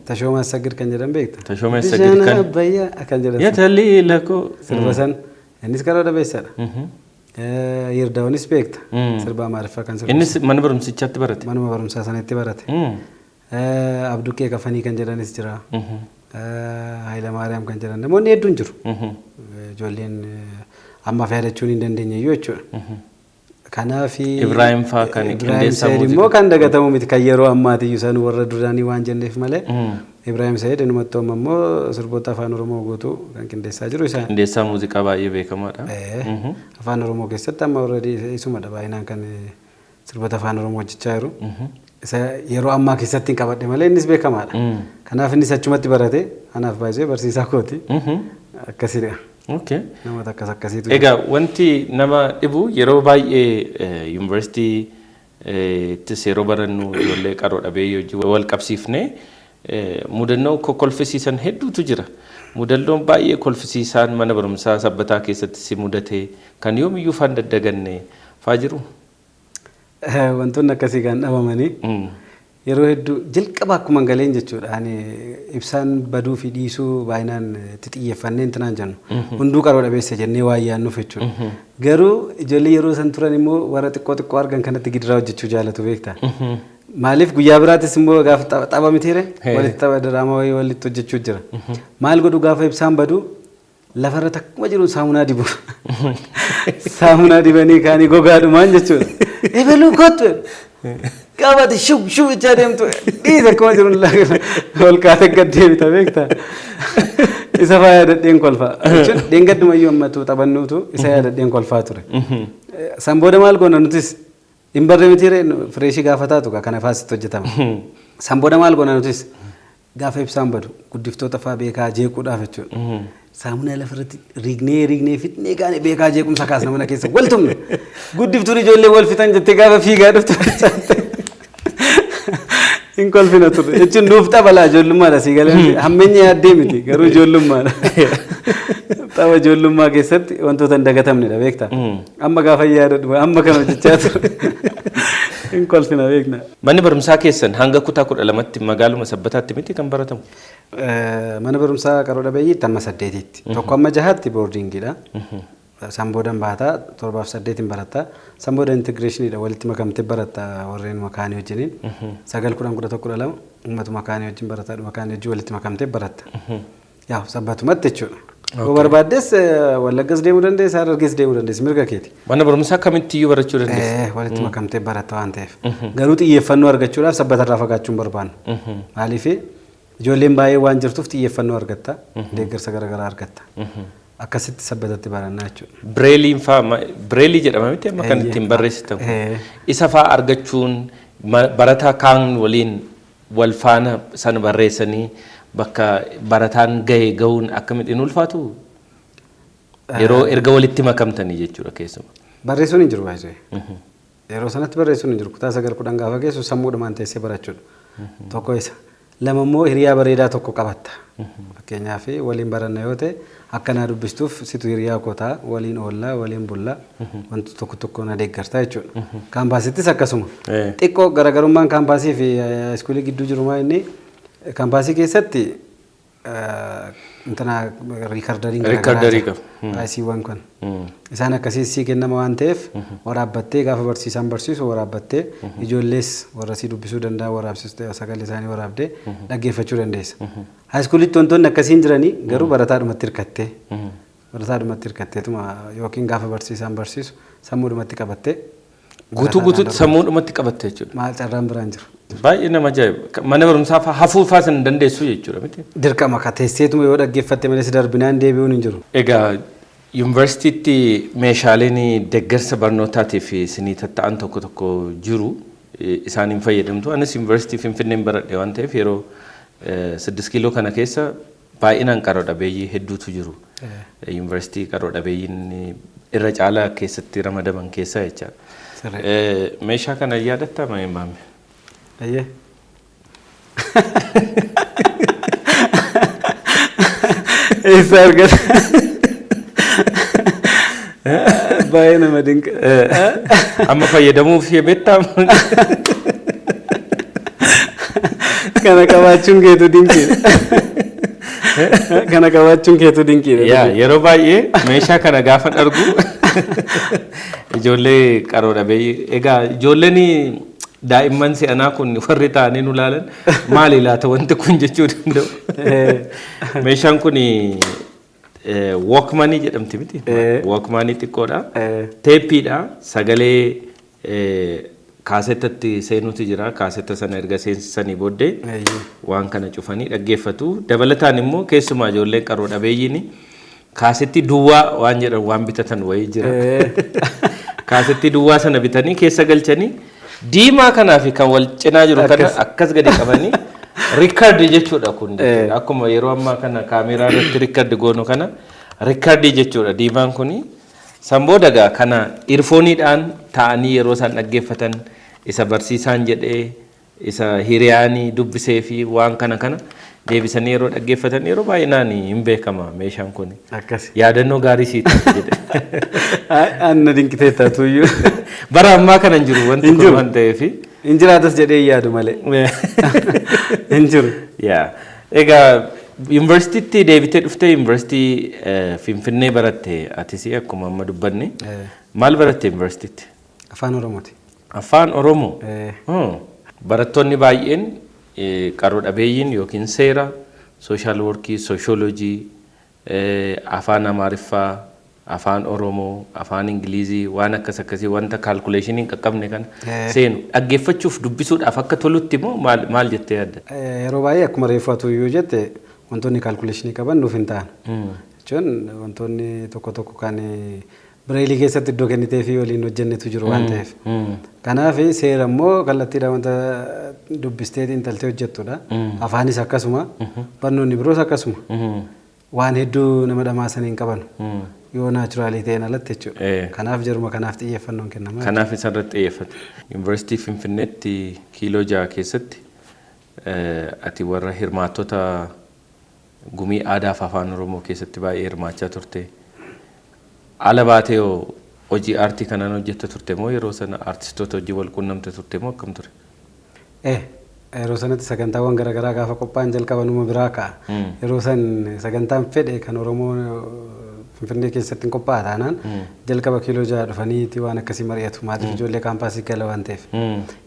Tashooma Assagid kan jedhan beekta? Tashooma Assagid kan- Bishaan Abbayyaa kan jedhan. Yatalii lakoo. Sirba san innis qaroo dhabeessadha. Yirdaawonis beekta? Sirba Amaariffaa kan sirbu. Innis mana barumsichaatti barate? Manuma barumsaa sanatti barate. Abduqqee Kafanii kan jedhanis jira. Hayilamaariyaam kan jedhan namoonni hedduun jiru. Ijoolleen ammaaf yaadachuun hin dandeenye iyyuu jechuudha. Kanaaf Ibraahim faa kan Ibraahim qindeessaa Said muuziqaa. immoo kan dagatamu miti kan yeroo ammaati iyyuu san warra duraanii waan jenneef malee. Ibraahim Said inumatti amma immoo sirboota Afaan Oromoo guutuu kan qindeessaa jiru isaan. Qindeessaa muuziqaa baay'ee beekamaadha. Afaan Oromoo keessatti amma already isumadha baay'inaan kan sirboota Afaan Oromoo hojjechaa jiru. Isa yeroo ammaa keessatti hin qabadhe malee innis beekamaadha. Kanaaf innis achumatti barate, anaaf baay'isee barsiisaa kooti. Akkasidha. Namoota akkas akkasiitu. Egaa wanti nama dhibu yeroo baay'ee yuunivarsiitii ittis yeroo barannu ijoollee qaroo dhabeeyyii wajjin wal qabsiifnee mudannoo kokkolfisiisan hedduutu jira. Mudannoon baay'ee kolfisiisaan mana barumsaa Sabbataa keessatti si mudate kan yoomiyyuu faan daddaganne faa jiru. Wantoonni akkasii kan dhabamanii yeroo hedduu jalqaba akkuma galeen jechuudha. Ani ibsaan baduu fi dhiisuu baay'inaan itti xiyyeeffannee intinaan jennu. Hunduu qaroo dhabeessa jennee waa yaannuuf jechuudha. Garuu ijoollee yeroo san turan immoo warra xiqqoo xiqqoo argan kanatti gidiraa hojjechuu jaalatu beektaa. Maaliif guyyaa biraatis immoo gaafa tapha mitiire walitti tapha diraamaa wayii walitti hojjechuu jira. Maal godhu gaafa ibsaan badu lafarra takkuma jiru saamunaa dibu. Saamunaa dibanii kaanii gogaadhumaan jechuudha. Ebaluu kottu. Gaafate shub shub jechaa deemtu dhiisa akkuma jiru ol kaatee gad deebita beektaa. Isa faa yaadadheen kolfa. Jechuun dheengaddumayyuu ammatu taphannuutu isa yaadadheen kolfaa ture. San booda maal goona nutis hin barre mitiire fireeshii gaafa taatu kana faasitti hojjetama. San booda maal goona nutis gaafa ibsaan badu guddiftoota faa beekaa jeequudhaaf jechuudha. Saamunaa lafarratti riignee riignee fixnee kaane beekaa jeequmsa kaasna mana keessa wal tumne. Guddiftuun ijoollee wal fixan jettee gaafa fiigaa dhuftu hin kolfina turre. Jechuun nuuf tapha laa ijoollummaadha sii galee hammeenya yaaddee miti garuu ijoollummaadha. Tapha ijoollummaa keessatti wantoota hin dagatamnedha beektaa. Amma gaafa yaadadhu amma kana hojjechaa ture. Hin kolfina beekna. Manni barumsaa keessan hanga kutaa 12tti magaaluma Sabbataatti miti kan baratamu? Mana barumsaa qaroo dhabeeyyiitti amma 8tti. 1 amma 6tti boardingiidha. San boodan baataa 7 fi 8 baratta. San booda integrationiidha walitti makamtee baratta warreen makaanii wajjiniin. 9 10 11 12 uummatuma kaanii wajjin barataa dhuma kaanii wajjin walitti makamtee baratta. Yaa Sabbatumatti jechuudha. Yoo barbaaddes Wallaggas deemuu dandeessa, Harargees deemuu dandeessa, mirga keeti. Mana barumsaa kamittiyyuu barachuu dandeessa. Walitti makamtee baratta waan ta'eef. Garuu xiyyeeffannoo argachuudhaaf Sabbatarraa fagaachuu hin barbaannu. Maaliif ijoolleen baay'ee waan jirtuuf xiyyeeffannoo argatta, deeggarsa garaagaraa argatta. Akkasitti Sabbatatti barannaa jechuudha. Bireeliin faa bireelii jedhama miti amma kan ittiin barreessitan kun. Isa faa argachuun barataa kaan waliin wal faana sana barreessanii bakka barataan gahe gahuun akkamitti hin ulfaatu? Yeroo erga walitti makamtanii jechuudha keessumaa. Barreessuun hin jiru baay'ee. Yeroo sanatti barreessuun hin jiru. Kutaa 9 10 gaafa geessu sammuudhumaan teessee barachuudha. Tokko isa. Lama immoo hiriyaa bareedaa tokko qabatta. Fakkeenyaaf waliin baranna yoo ta'e akka naa dubbistuuf situ hiriyaa koo ta'a, waliin oollaa, waliin bullaa, wanti tokko tokko na deeggarta jechuudha. Kaampaasittis akkasuma. Xiqqoo garaagarummaan kaampaasii fi iskuulii gidduu jiru maa inni kaampaasii keessatti intina recorderiin garaagaraa Recorderii jira. qaba. ICwwan kun. Isaan akkasii sii kennama waan ta'eef waraabbattee gaafa barsiisaan barsiisu waraabbattee ijoollees warra sii dubbisuu danda'an waraabsistee sagalee isaanii waraabdee dhaggeeffachuu dandeessa. Haayiskuulitti wantoonni akkasii hin jiranii garuu barataadhumatti hirkatteetuma yookiin gaafa barsiisaan barsiisu sammuudhumatti qabattee Guutuu guutuutti sammuudhumatti qabatte jechuudha. Maal carraan biraan jiru. Baay'ee nama ajaa'iba. Mana barumsaa fa'aa hafuu fa'aa sana hin dandeessu jechuudha miti. Dirqama ka teesseetuma yoo dhaggeeffatte malee si darbinaan deebi'uun hin jiru. Egaa yuunivarsiitiitti meeshaaleen deeggarsa barnootaatiif isinii tatta'an tokko tokko jiru. Isaaniin fayyadamtu. Anis yuunivarsiitii Finfinneen baradhe waan ta'eef, yeroo 6 kiiloo kana keessa baay'inaan qaroo dhabeeyyii hedduutu jiru. Yuunivarsiitii qaroo dhabeeyyiin irra caalaa keessatti ramadaman keessaa jechaadha. Meeshaa kana yaadattaa, maamme? Ayyee. Eessa argata? Baay'ee nama dinqa. Amma fayyadamuuf beektaa? Kana qabaachuun keetu dinqiidha. Kana qabaachuun keetu dinqiidha. Yaa, yeroo baay'ee meeshaa kana gaafa argu ijoollee qaroo dhabeeyyii, egaa ijoolleen daa'imman si'anaa kun warri ta'anii nu ilaalan maali laata wanti kun jechuu danda'u. Meeshaan kun Walkmanii jedhamti miti? Walkmanii xiqqoodha. Teeppiidha. Sagalee kaasettatti seenutu jira. Kaasetta sana erga seensisanii booddee waan kana cufanii dhaggeeffatu. Dabalataan immoo keessumaa ijoolleen qaroo dhabeeyyiin kaasetti duwwaa waan jedhan waan bitatan wayii jira. Kaasetti duwwaa sana bitanii keessa galchanii, diimaa kanaa fi kan wal cinaa jiru kana akkas gadi qabanii record jechuudha kun jechuudha. Akkuma yeroo ammaa kana kaameeraa irratti record goonu kana record jechuudha diimaan kuni. San booda gaa kana earphoneiidhaan taa'anii yeroo isaan dhaggeeffatan, isa barsiisaan jedhee, isa hiriyaanii dubbisee fi waan kana kana deebisanii yeroo dhaggeeffatan, yeroo baay'inaan hin beekama meeshaan kun. Akkasi. Yaadannoo gaarii sii ta'a jedhe. Anna dinqiteetta tuyyuu. Bara ammaa kana hin jiru wanti Hin kun jiru. waan ta'eef. Hin jiraatas jedhee hin yaadu malee. Hin jiru. Yaa. Egaa yuunivarsiitiitti deebitee dhuftee, yuunivarsiitii Finfinnee baratte atis akkuma amma dubbanne. Maal baratte yuunivarsiitiitti? Afaan Oromooti. Afaan Oromoo. Barattoonni baay'een qaroo dhabeeyyiin yookiin seera, social workii, sooshoolojii, afaan Amaariffaa, afaan Oromoo, afaan Ingilizii, waan akkas akkasii wanta calculationii hin qaqqabne kana seenu. Dhaggeeffachuuf, dubbisuudhaaf akka tolutti immoo maal maal jettee yaadda? Yeroo baay'ee akkuma reefu atuyyuu jette, wantoonni calculationii qaban nuuf hin ta'an. Jechuun wantoonni tokko tokko kan bireelii keessatti iddoo kennitee fi waliin hojjennetu jiru waan ta'eef. Kanaaf seera immoo kallattiidhaan wanta dubbistee xiinxaltee hojjettudha. Afaanis akkasuma, barnoonni biroos akkasuma. Waan hedduu nama dhamaasan hin qaban. Yoo naturalii ta'een alatti jechuudha. Kanaaf jaruma kanaaf xiyyeeffannoon kennama. Kanaaf isarratti xiyyeeffate. Yuunivarsiitii Finfinneetti kiiloo 6 keessatti ati warra hirmaattota gumii aadaa fi afaan Oromoo keessatti baay'ee hirmaachaa turte. Ala baatee hoo hojii aartii kanaan hojjetta turte moo, yeroo sana aartistoota hojii wal quunnamte turte moo, akkam ture? Yeroo sanatti sagantaawwan garaagaraa gaafa qophaa'an jalqabanuma biraa ka'a. Yeroo san sagantaan fedhe kan Oromoo Finfinnee keessatti hin qophaa'a taanaan, jalqaba kiiloo 6 dhufaniiti waan akkasii mari'atu. Maatiif ijoollee kaampaasii gala waan ta'eef.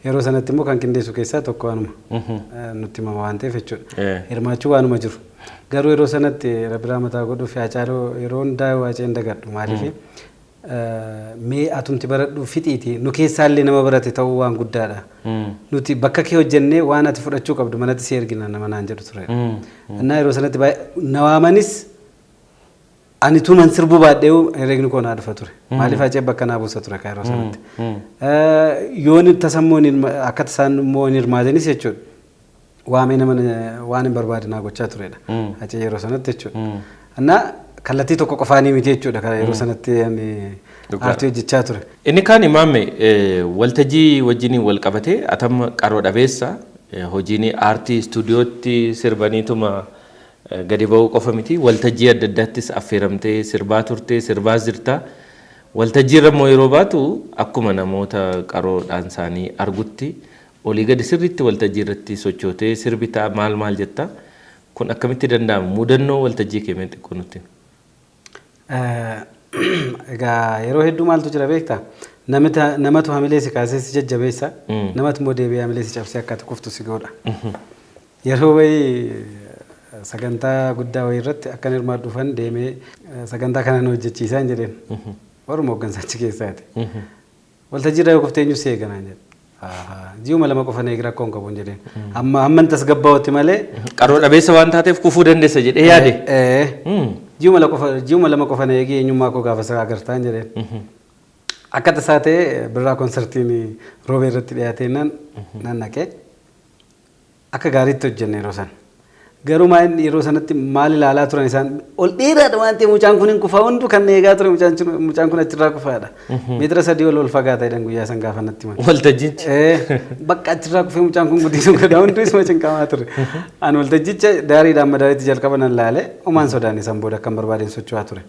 Yeroo sanatti immoo kan qindeessu keessaa tokko anuma nutti himama waan ta'eef jechuudha. Hirmaachuu waanuma jiru. Garuu yeroo sanatti Rabbiraa mataa godhuuf, Haacaaluu yeroo hundaa waacee hin dagadhu. Maaliif, mee atumti baradhu fixiiti, nu keessaallee nama barate ta'uu waan guddaadha. Nuti bakka kee hojjennee waan ati fudhachuu qabdu manatti si ergina nama naan jedhu ture. Innaa yeroo sanatti na waamanis, ani tuman sirbuu baadhee herregni koo naa dhufa ture. Maaliif, Haacee bakka naa buusa ture yeroo sanatti. Yoon tasammoo akka tasaan immoo hin hirmaatinis jechuudha. Waamee nama waan hin barbaade naa gochaa turedha. Haacee yeroo sanatti jechuudha. Innaa kallattii tokko qofaanii miti jechuudha kan yeroo sanatti ani aartii hojjechaa ture. Inni kaan imaame waltajjii wajjiniin wal qabatee, atama qaroo dhabeessa, hojiin aartii istuudiyootti sirbaniituma gadi ba'uu qofa miti, waltajjii adda addaattis affeeramtee sirbaa turte, sirbaas jirta. Waltajjii irra immoo yeroo baatu akkuma namoota qaroodhaan isaanii argutti olii gadi sirriitti waltajjii irratti sochootee sirbitaa, maal maal jetta. Kun akkamitti danda'ama? Mudannoo waltajjii kee mee xiqqoo nutti himi. Egaa yeroo hedduu maaltu jira beektaa? Namatu hamilee si kaasee si jajjabeessa. Namatu immoo deebi'ee hamilee si cabsee akka ati kuftu si godha. Yeroo wayii sagantaa guddaa wayii irratti akkan hirmaadhu dhufan deemee, sagantaa kana nu hojjechiisaa hin jedheen. Waruma hooggansa achi keessaati. Waltajjii irra yoo kuftee eenyu si eega naan jedhe. Ji'uma 2 qofa na eegi, rakkoo hin qabu hin jedheen. Amma hamman tasgabbaa'utti malee. Qaroo dhabeessa waan taateef kufuu dandeessa jedhee yaade. Ji'uma 2 qofa na eegi, eenyummaa koo gaafa isaa agartaa hin jedheen. Akka tasaa ta'e birraa konsertiin Roobee irratti dhiyaatee nan naqee akka gaariitti hojjenne yeroo sana. Garuu maal yeroo sanatti maal ilaalaa turan isaan ol dheeraadha waan ta'eef mucaan kun hin kufaa, hunduu kan eegaa ture mucaan kun achirraa kufaadha. Meetira 3 ol ol fagaata jedhan guyyaa san gaafa natti himan. Waltajjichi. Bakka achirraa kufee mucaan kun guddisuun godhaa hunduu isuma cinqamaa ture. Ani waltajjicha daariidhaan madaaliitti jalqaba nan laale homaan sodaanne, san booda akkan barbaadeen socho'aa ture.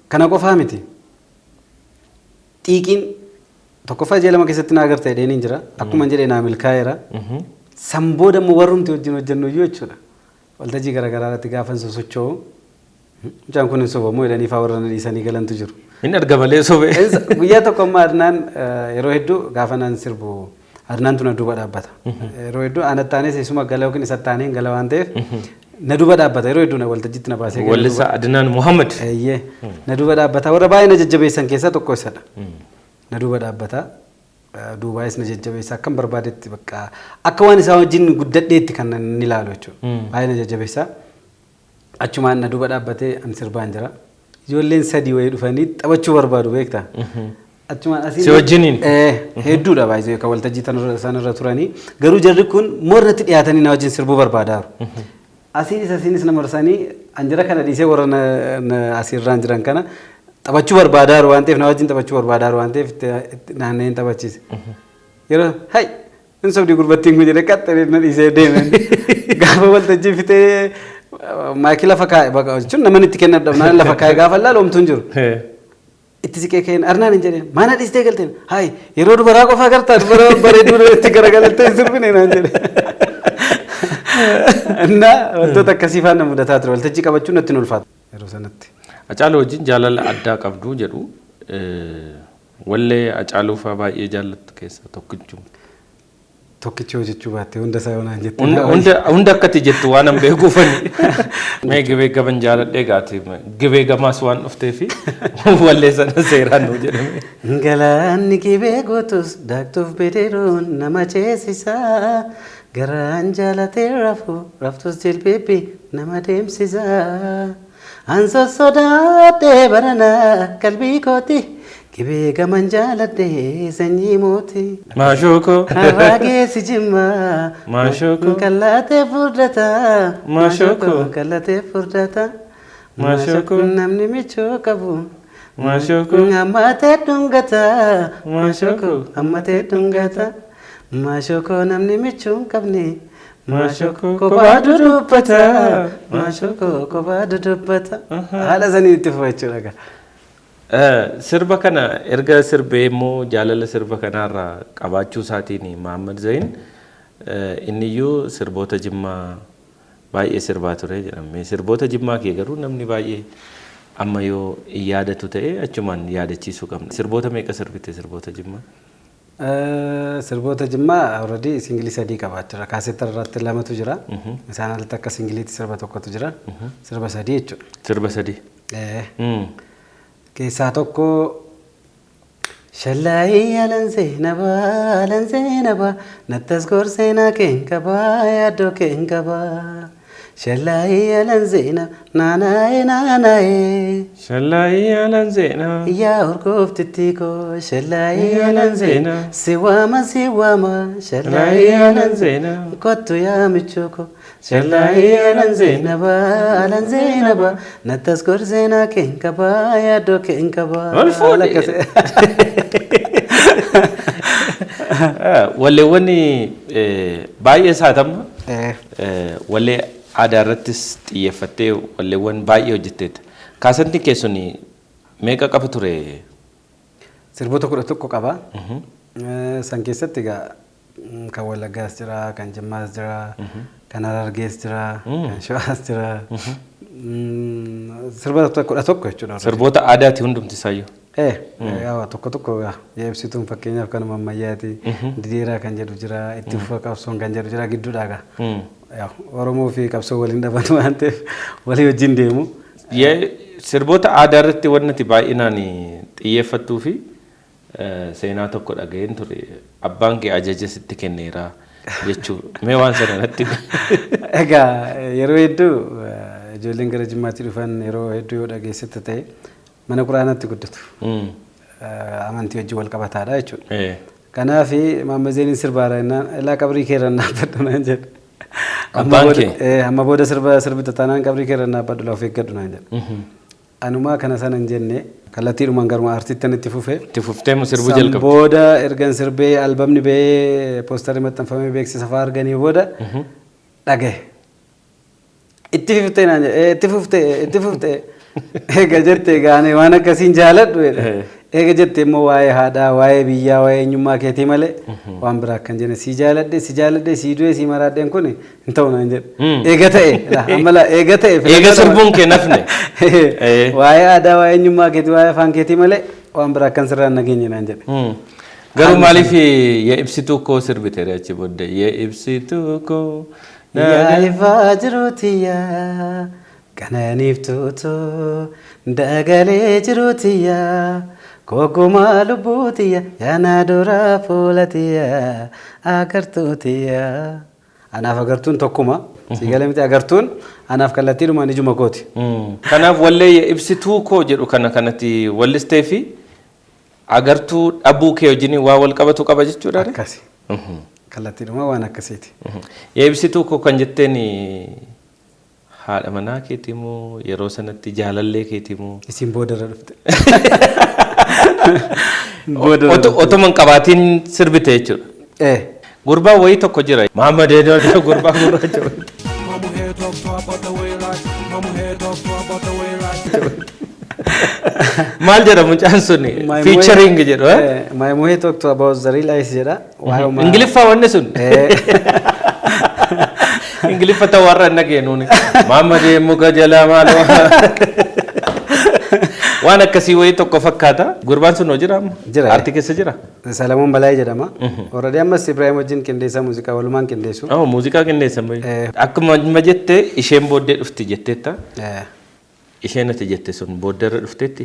Kana qofaa miti. Xiiqiin tokkoffaa ji'a 2 keessatti naa agarta jedheen hin jira. Akkuma jedhee naa milkaa'eera. San booda immoo warrumti wajjin hojjennu iyyuu jechuudha. Waltajjii garaagaraa irratti gaafa sosocho'u mucaan kun hin sobamu jedhanii fa'aa warra na dhiisanii galantu jiru. Hin arga malee sobee. Guyyaa tokko amma Adnaan yeroo hedduu gaafa naan sirbu Adnaantu na duuba dhaabbata. Yeroo hedduu anatti aanee isuma gala yookiin isatti aanee gala waan ta'eef na duuba dhaabbata, yeroo hedduu na waltajjiitti na baasee. Wallisaa Adnaan Muhammad. Eeyyee. Na duuba dhaabbata, warra baay'ee na jajjabeessan keessaa tokko isadha. Na duuba dhaabbata. Duubaayis na jajjabeessa, akkam barbaadetti bakka akka waan isaa wajjin guddadheetti kan inni ilaalu jechuudha. Baay'ee na jajjabeessa. Achumaan na duuba dhaabbatee an sirbaan jira. Ijoolleen sadii wayii dhufanii taphachuu barbaadu beektaa. Achumaan asii. Si wajjiniin? Hedduudha baay'ee kan waltajjii sanarra turanii. Garuu jarri kun mornatti dhiyaatanii na wajjin sirbuu barbaadaaru. Asiinis asiinis na marsanii anjira kana dhiisee warra asiirraan jiran kana taphachuu barbaadaaru waan ta'eef, na wajjin taphachuu barbaadaaru waan ta'eef naanna'een taphachiise. Yeroo hay hin sobdi gurbattiin kun jedhee qaxxalee na dhiisee deeme. Gaafa waltajjii fixee maayikii lafa kaa'e bakka jechuun namni itti kenna dhabnaan lafa kaa'e gaafa ilaalu homtuu hin jiru. Itti siqee ka'een Arnaan hin jedheen, maana dhiistee galteen, hayi yeroo dubaraa qofa agartaa, dubara bareedduu itti garagaltee hin sirbine naan jedhe. Innaa wantoota akkasii faana mudataa ture, waltajjii qabachuun natti hin ulfaatu yeroo sanatti. Hacaaluu wajjin jaalala addaa qabdu jedhu, wallee Hacaaluu fa'aa baay'ee jaallattu keessaa tokkichuma. Tokkicha hojjechuu baattee hunda isaa yoonaan jette. Hunda akkati jettu waan an beekuufani. Mee Gibee gaban jaaladhee gaati gibee gamaas waan dhufteefi wallee sana seeraan nuu jedhame. Galaanni gibee guutus daaktuuf bidiruun nama ceesisa. Garaan jaalatee rafu raftus jilbiibbi nama deemsisa. An sossodaadhee barana qalbii kooti, gibee gaman jaaladhee sanyii mooti. Maashooko. Harraa geessi jimmaa. Maashooko. Kallatee furdata. Maashooko. Kallatee furdata. Maashooko. Namni michuu qabu. Maashooko. Hammatee dhungata. Maashooko. Hammatee dhungata. Maashooko namni michuu hin qabne. Maashooko. Kophaa dudubbata. Maashooko kophaa dudubbata. Haala saniin itti fufa jechuudha. Sirba kana erga sirbee immoo jaalala sirba kanaarraa qabaachuu isaatiin Mahammad Zain inniyyuu sirboota Jimmaa baay'ee sirbaa ture jedhame. Sirboota Jimmaa kee garuu namni baay'ee amma yoo hin yaadatu ta'e achumaan yaadachiisuu qabna. Sirboota meeqa sirbite sirboota Jimmaa? Sirboota Jimmaa already singilii 3 qabaachira. Kaaseetta irratti 2tu jira. Isaan alatti akka singiliitti sirba tokkotu jira. Sirba 3 jechuudha. Sirba 3. Keessaa tokko Shallaayii alansee nabaa alansee nabaa nattas gorseenaa keen qabaa yaaddoo keen qabaa. Shallaayii alansee naanaa'ee naanaa'ee. Shallaayii alanseena. Yaa urgooftitti koo shallaayii alanseena. Si waama si waama Shallaayii alanseena. Kottu yaa michuu koo. Shallaayii alanseena. Nabaa alansee nabaa nattas gorseenaa keen qabaa yaaddoo keen qabaa. Ol fuudhe. Walleewwan baay'ee isaatamma wallee aadaa irrattis xiyyeeffattee walleewwan baay'ee hojjetteetta. Kaasantiin keessun meeqa qaba ture? Sirboota 11 qaba. San keessatti egaa kan Wallaggaas jira, kan Jimmaas jira, kan Harargees jira, kan Shawaas jira. Sirba 11 jechuudha. Sirboota aadaati hundumti isaayyuu. Tokko tokko ibsituun fakkeenyaaf kanuma ammayyaati. Dideeraa kan jedhu jira, itti fufa qabsoon kan jedhu jira gidduudha egaa. Oromoo fi qabsoo waliin dhaban waan ta'eef walii wajjin deemu. Sirboota aadaa irratti wanti ati baay'inaan xiyyeeffattuu fi seenaa tokko dhaga'een ture. Abbaan kee ajaja sitti kenneera jechuudha. Mee waan sana natti. Egaa yeroo hedduu ijoolleen gara Jimmaatti dhufan yeroo hedduu yoo dhageessette ta'e mana quraanaatti guddatu. Amantii wajjin wal qabataadha jechuudha. Kanaaf Maammazeeniin sirbaara jennaan ilaa qabrii kee irra dhaabbadhu naan jedhe. Abbaan kee? Amma booda sirba sirbita taanaan qabrii kee irra dhaabbadhu lafa of eeggadhu naan jedhe. Anumaa kana sana hin jenne kallattiidhumaan garuma artiittan itti fufee. Itti fuftee moo sirbuu jalqabde? Booda ergan sirbee albamni ba'ee poostarri maxxanfamee beeksisa fa'aa arganii booda dhagaye. Itti fuftee naan jedhe itti fuftee itti fuftee eega jette gaane waan akkasiin jaaladhu jedhe. Eega jette immoo waa'ee haadhaa waa'ee biyyaa waa'ee eenyummaa keetii malee waan biraa akkan jenne si jaaladhe si jaaladhe si du'e si maraadheen kun hin ta'u naan jedhe. Eega ta'e amma laa eega ta'e. Eega sirbuun kee nafne. Waa'ee aadaa waa'ee eenyummaa keetii waa'ee afaan keetii malee waan biraa akkan sirraan nageenye naan jedhe. Garuu maaliif yaa ibsituu koo sirbite achi booddee yaa ibsituu koo. Yaa ifaa jiruutiyyaa qananiiftuutu dagalee jiruutiyyaa kokumaa lubbuutiyyaa yaana dura fuulatiyyaa agartuutiyyaa. Anaaf agartuun tokkuma. Siigalee miti agartuun anaaf kallattiidhumaan ijuma kooti. Kanaaf wallee yaa ibsituu koo jedhu kana kanatti wallistee fi agartuu dhabuu kee wajjin waa wal qabatu qaba jechuudha. Akkasi. Kallattiidhuma waan akkasiiti. Yaa ibsituu koo kan jetteen haadha manaa keetii moo yeroo sanatti jaalallee keetii moo? Isin boodarra dhufte. Otuma hin qabaatiin sirbite jechuudha. Gurbaan wayii tokko jira. Maamma Deedoo gurbaa gurraacha wayii. Maal jedha mucaan sun? Featuring jedhu. My muhe talk to about the real ice jedha. Ingiliffaa wanni sun. Ingiliffa ta'uu warra hin dhageenuuni. Maamma muka jalaa maaloo. Waan akkasii wayii tokko fakkaata. Gurbaan sun hoo jira amma? Jira. Aartii keessa jira? Salamuun Balaayee jedhama. Already ammas Ibrahim wajjin qindeessaa muuziqaa walumaan qindeessu. Oh, muuziqaa qindeessan baay'ee. Akkuma amma jette isheen booddee dhufti jetteetta. Isheen ati jette sun booddeerra dhufteetti?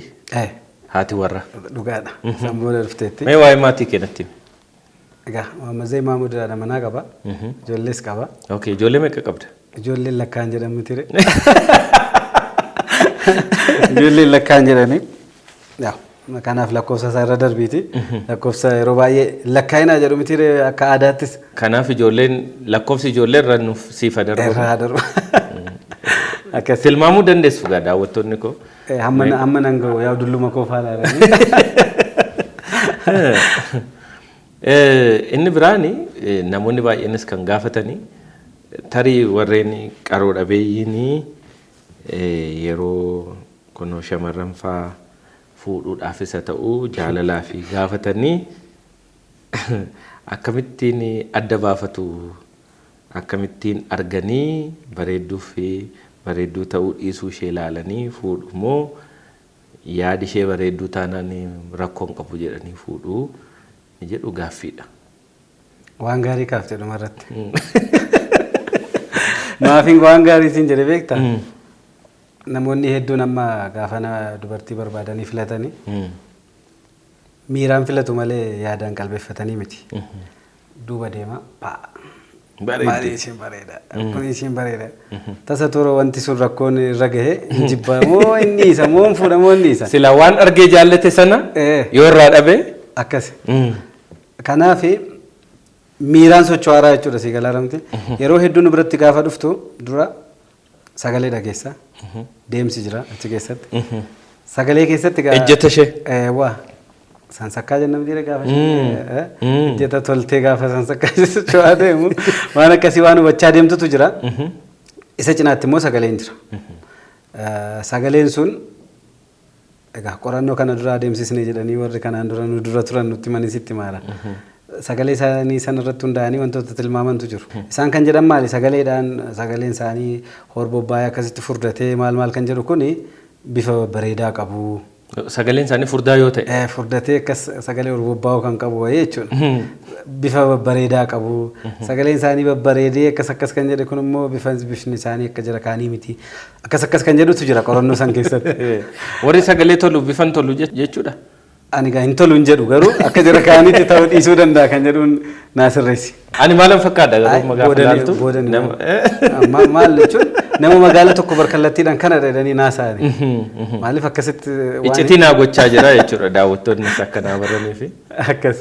Haati warra. Dhugaadha. San booda dhufteetti. Mee waa'ee maatii kee natti himi. Egaa Maamma Maamud haadha manaa qaba. Ijoollees qaba. Okay, ijoollee meeqa qabda? Ijoolleen lakkaan jedhamu ture. Ijoolleen lakkaan jedhani. Kanaaf lakkoofsa isaa irra darbiiti. Lakkoofsa yeroo baay'ee lakkaa'inaa jedhu miti akka aadaattis. Kanaaf ijoolleen lakkoofsi ijoollee irra nuuf siifa darbu. Irraa darbu. Akkas tilmaamuu dandeessu gaa daawwattoonni koo. Hamma nan gahu yaa dulluma koo faana ilaalanii. Inni biraani namoonni baay'eenis kan gaafatanii tarii warreen qaroo dhabeeyyiin yeroo kunoo shamarran faa fuudhuudhaafis haa ta'u jaalalaa fi gaafatanii akkamittiin adda baafatu akkamittiin arganii bareedduu fi bareedduu ta'uu dhiisuu ishee ilaalanii fuudhu moo yaadi ishee bareedduu taanaan rakkoo hin qabu jedhanii fuudhuu ni jedhu gaaffiidha. Waan gaarii kaaftee dhumarratti. Maafiin waan gaarii siin jedhe beektaa? Namoonni hedduun amma gaafa dubartii barbaadanii filatanii miiraan filatu malee yaadaan qalbeeffatanii miti. Duuba deema maali isheen bareeda kun isheen bareeda. Tasa toora wanti sun rakkoon irra gahe jibbaa moo inni isa moo hin fuudha moo inni isa. Sila waan argee jaallate sana yoo irraa dhabe. Akkasi. Kanaaf miiraan socho'aaraa jechuudha si galaaramti. Yeroo hedduu nu biratti gaafa dhuftu dura sagalee dhageessa. Deemsi jira achi keessatti. Sagalee keessatti Ejjeta ishee. Waa sansakkaa jenna miti gaafa ishee. Ejjeta toltee gaafa sansakkaa socho'aa deemu waan akkasii waan hubachaa deemtutu jira. Isa cinaatti immoo sagaleen jira. Sagaleen sun egaa qorannoo kana dura adeemsisne jedhanii warri kanaan dura nu dura turan nutti manisitti maara. Sagalee isaanii sana irratti hundaa'anii wantoota tilmaamantu jiru. Isaan kan jedhan maali? Sagaleedhaan sagaleen isaanii horbobbaayee akkasitti furdatee maal maal kan jedhu kuni bifa bareedaa qabu. Sagaleen isaanii furdaa yoo ta'e. Furdatee akkas sagalee horbobbaa'uu kan qabu wayii jechuudha. Bifa babbareedaa qabu. Sagaleen isaanii babbareedee akkas akkas kan jedhe kun immoo bifni isaanii akka jira kaanii miti. Akkas akkas kan jedhutu jira qorannoo san keessatti. Warri sagalee tolu bifan tolu jechuudha. Ani gaa hin tolu hin jedhu garuu akka jira kaanitti ta'uu dhiisuu danda'a kan jedhuun naa sirreessi. Ani maalan fakkaadha garuu gaafa ilaaltu. Maal jechuun Nama magaala tokko barkallattiidhaan kana jedhanii naasa'ani. Maaliif akkasitti waan Iccitii naa gochaa jira jechuudha daawwattoonnis akka naa baranii fi. Akkas.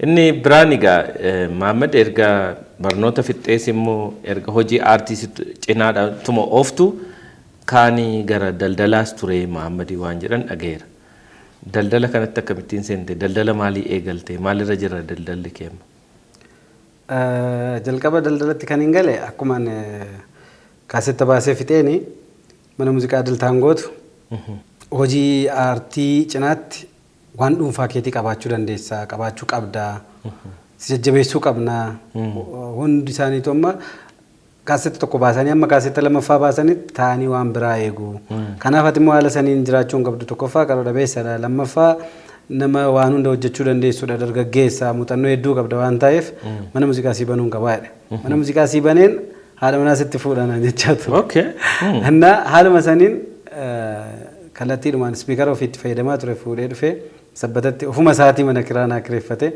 Inni biraan egaa Mahammad erga barnoota fixxees immoo erga hojii aartii cinaadhaatuma ooftu kaanii gara daldalaas ture Mahammadii waan jedhan dhagayeera. Daldala kanatti akkamittiin seente? Daldala maalii eegalte? Maalirra jira daldalli kee amma? Jalqaba daldalatti kan hin gale akkuma ani kaasetta baasee fixeeni mana muuziqaa Diltaan gootu hojii aartii cinaatti waan dhuunfaa keetii qabaachuu dandeessa, qabaachuu qabda, si jajjabeessuu qabna. Hundi isaaniitu amma kaasetta tokko baasanii amma kaasetta lammaffaa baasanitti taa'anii waan biraa eegu. Kanaaf ati immoo haala saniin jiraachuu hin qabdu. Tokkoffaa qaroo dhabeessadha. Lammaffaa nama waan hunda hojjechuu dandeessudha. Dargaggeessa muuxannoo hedduu qabda waan ta'eef mana muuziqaa sii banuun qabaa jedhe. Mana muuziqaa sii baneen haadha manaa sitti fuudhanaa jechaa ture. Innaa haaluma saniin kallattiidhumaan ispiikara ofiitti fayyadamaa ture fuudhee dhufee Sabbatatti ofuma isaatii mana kiraa naa kireeffate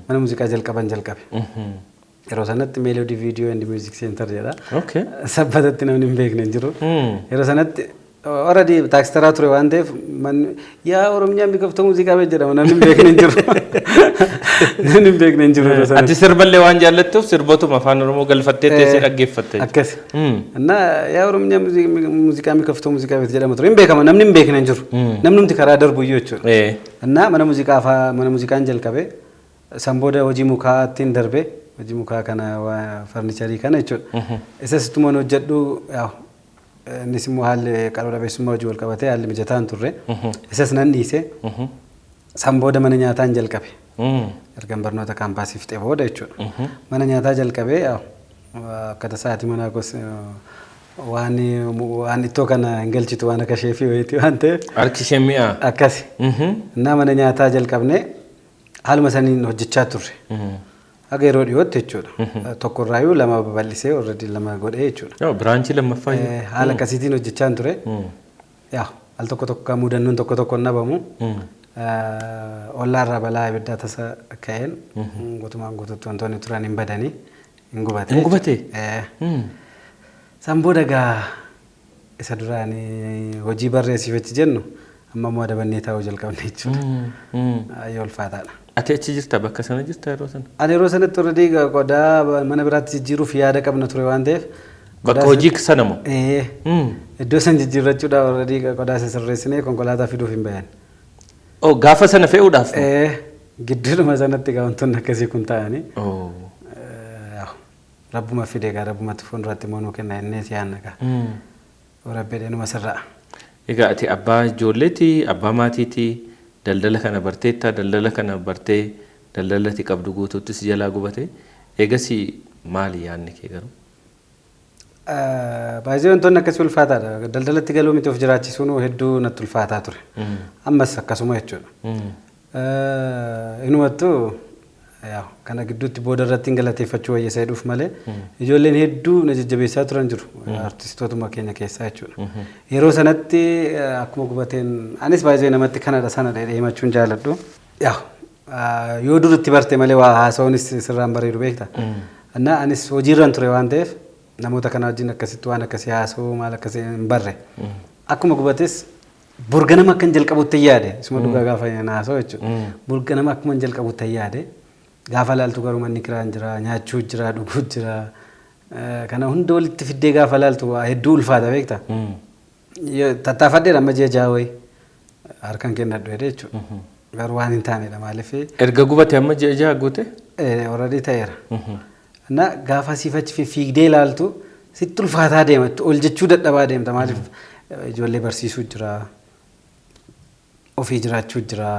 mana muuziqaa jalqaban jalqabe. Yeroo sanatti Melody Video and Music Center jedha. Sabbatatti namni hin beekne hin jiru. Yeroo sanatti already taaksitaraa ture waan ta'eef manni yaa Oromiyaan biqiltuu muuziqaa beek jedhama, namni hin beekne hin jiru. Namni hin beekne hin jiru yeroo sanatti. Ati sirballee waan jaallattuuf sirbootuma afaan Oromoo galfattee teessee dhaggeeffatte. Akkas. Innaa yaa Oromiyaa muuziqaa miqaftuu muuziqaa beek jedhama ture. Hin beekama, namni hin beekne hin jiru. Namnumti karaa darbu iyyuu jechuudha. Innaa mana muuziqaa afaa mana muuziqaan jalqabe. San booda hojii mukaattiin darbe. Hojii mukaa kana farnicharii kana jechuudha. Isas ittuma hojjedhu, yaa'u innis immoo haalli qaroo dhabeessummaa hojii wal qabatee haalli mijataa hin turre. Isas nan dhiise. San booda mana nyaataan jalqabe. Ergan barnoota kaampaasii fixee booda jechuudha. Mana nyaataa jalqabee yaa'u akka tasaati manaa kos waan ittoo kana hin galchitu, waan akka sheefii wayiiti waan ta'eef. Harki ishee mi'aa. Akkasi. Innaa mana nyaataa jalqabnee haaluma saniin hojjechaa turre. Haga yeroo dhiyootti jechuudha. Tokkorraayyuu lama babal'isee already lama godhee jechuudha. Yoo branchii lammaffaa jiru. Haala akkasiitiin hojjechaa ture. Yaa al tokko tokko kan mudannoon tokko tokko hin dhabamu. Ollaarraa balaa ibiddaa tasa ka'een guutumaan guututti wantoonni turan hin badanii, hin gubate. Hin gubate? San booda gaa isa duraanii hojii barreessifachi jennu amma immoo adabannee taa'uu jalqabne jechuudha. Baay'ee ulfaataadha. Ati achi jirta, bakka sana jirta yeroo sana? Ani yeroo sanatti already qodaa mana biraatti jijjiiruuf yaada qabna ture waan ta'eef. Bakka hojii sana moo? Ee. Iddoo san jijjiirrachuudhaaf already qodaa isa sirreessinee konkolaataa fiduuf hin bayan. Oh, gaafa sana fe'uudhaaf? Ee, gidduudhuma sanatti gaa wantoonni akkasii kun ta'anii. Rabbuma fide gaa, rabbumatti fuulduratti immoo nuu kenna jennee si yaadna gaa. Rabbi numa sirra'a. Egaa ati abbaa ijoolleeti, abbaa maatiiti, daldala kana barteetta, daldala kana bartee daldala ati qabdu guutuutti si jalaa gubate. Eegasii maali yaadni kee garuu? Baay'ee wantoonni akkasii ulfaataadha. Daldalatti galuu miti, of jiraachisuun hedduu natti ulfaataa ture. Ammas akkasuma jechuudha. Inumattuu kana gidduutti booda irratti hin galateeffachuu wayya jedhuuf malee ijoolleen hedduu na jajjabeessaa turan jiru. Artistootuma keenya keessaa jechuudha. Yeroo sanatti akkuma gubateen anis baay'ee namatti kanadha sana jedhee himachuun jaaladhu. Yoo duritti barte malee waa haasa'uunis sirraan bareedu beekta. Innaa anis hojiirran ture waan ta'eef namoota kana wajjin akkasitti waan akkasii haasa'uu maal akkasii hin barre. Akkuma gubates burganama akkan jalqabutti yaade, isuma dhugaa gaafa haasa'u jechuudha. Burganama akkuma jalqabutti yaade, gaafa laaltu garuu manni kiraan jira, nyaachuu jira, dhuguu jira. Kana hunda walitti fiddee gaafa laaltu waa hedduu ulfaata beekta. Tattaafadheera amma ji'a 6 wayii harkaan kennadhu jedhee jechuudha. Garuu waan hin taanedha, maaliif Erga gubate amma ji'a 6 guute? Already ta'eera. Na gaafa siif achi fiigdee ilaaltu sitti ulfaataa deema, ol jechuu dadhabaa deemta, maaliif ijoollee barsiisuu jira, ofii jiraachuu jira,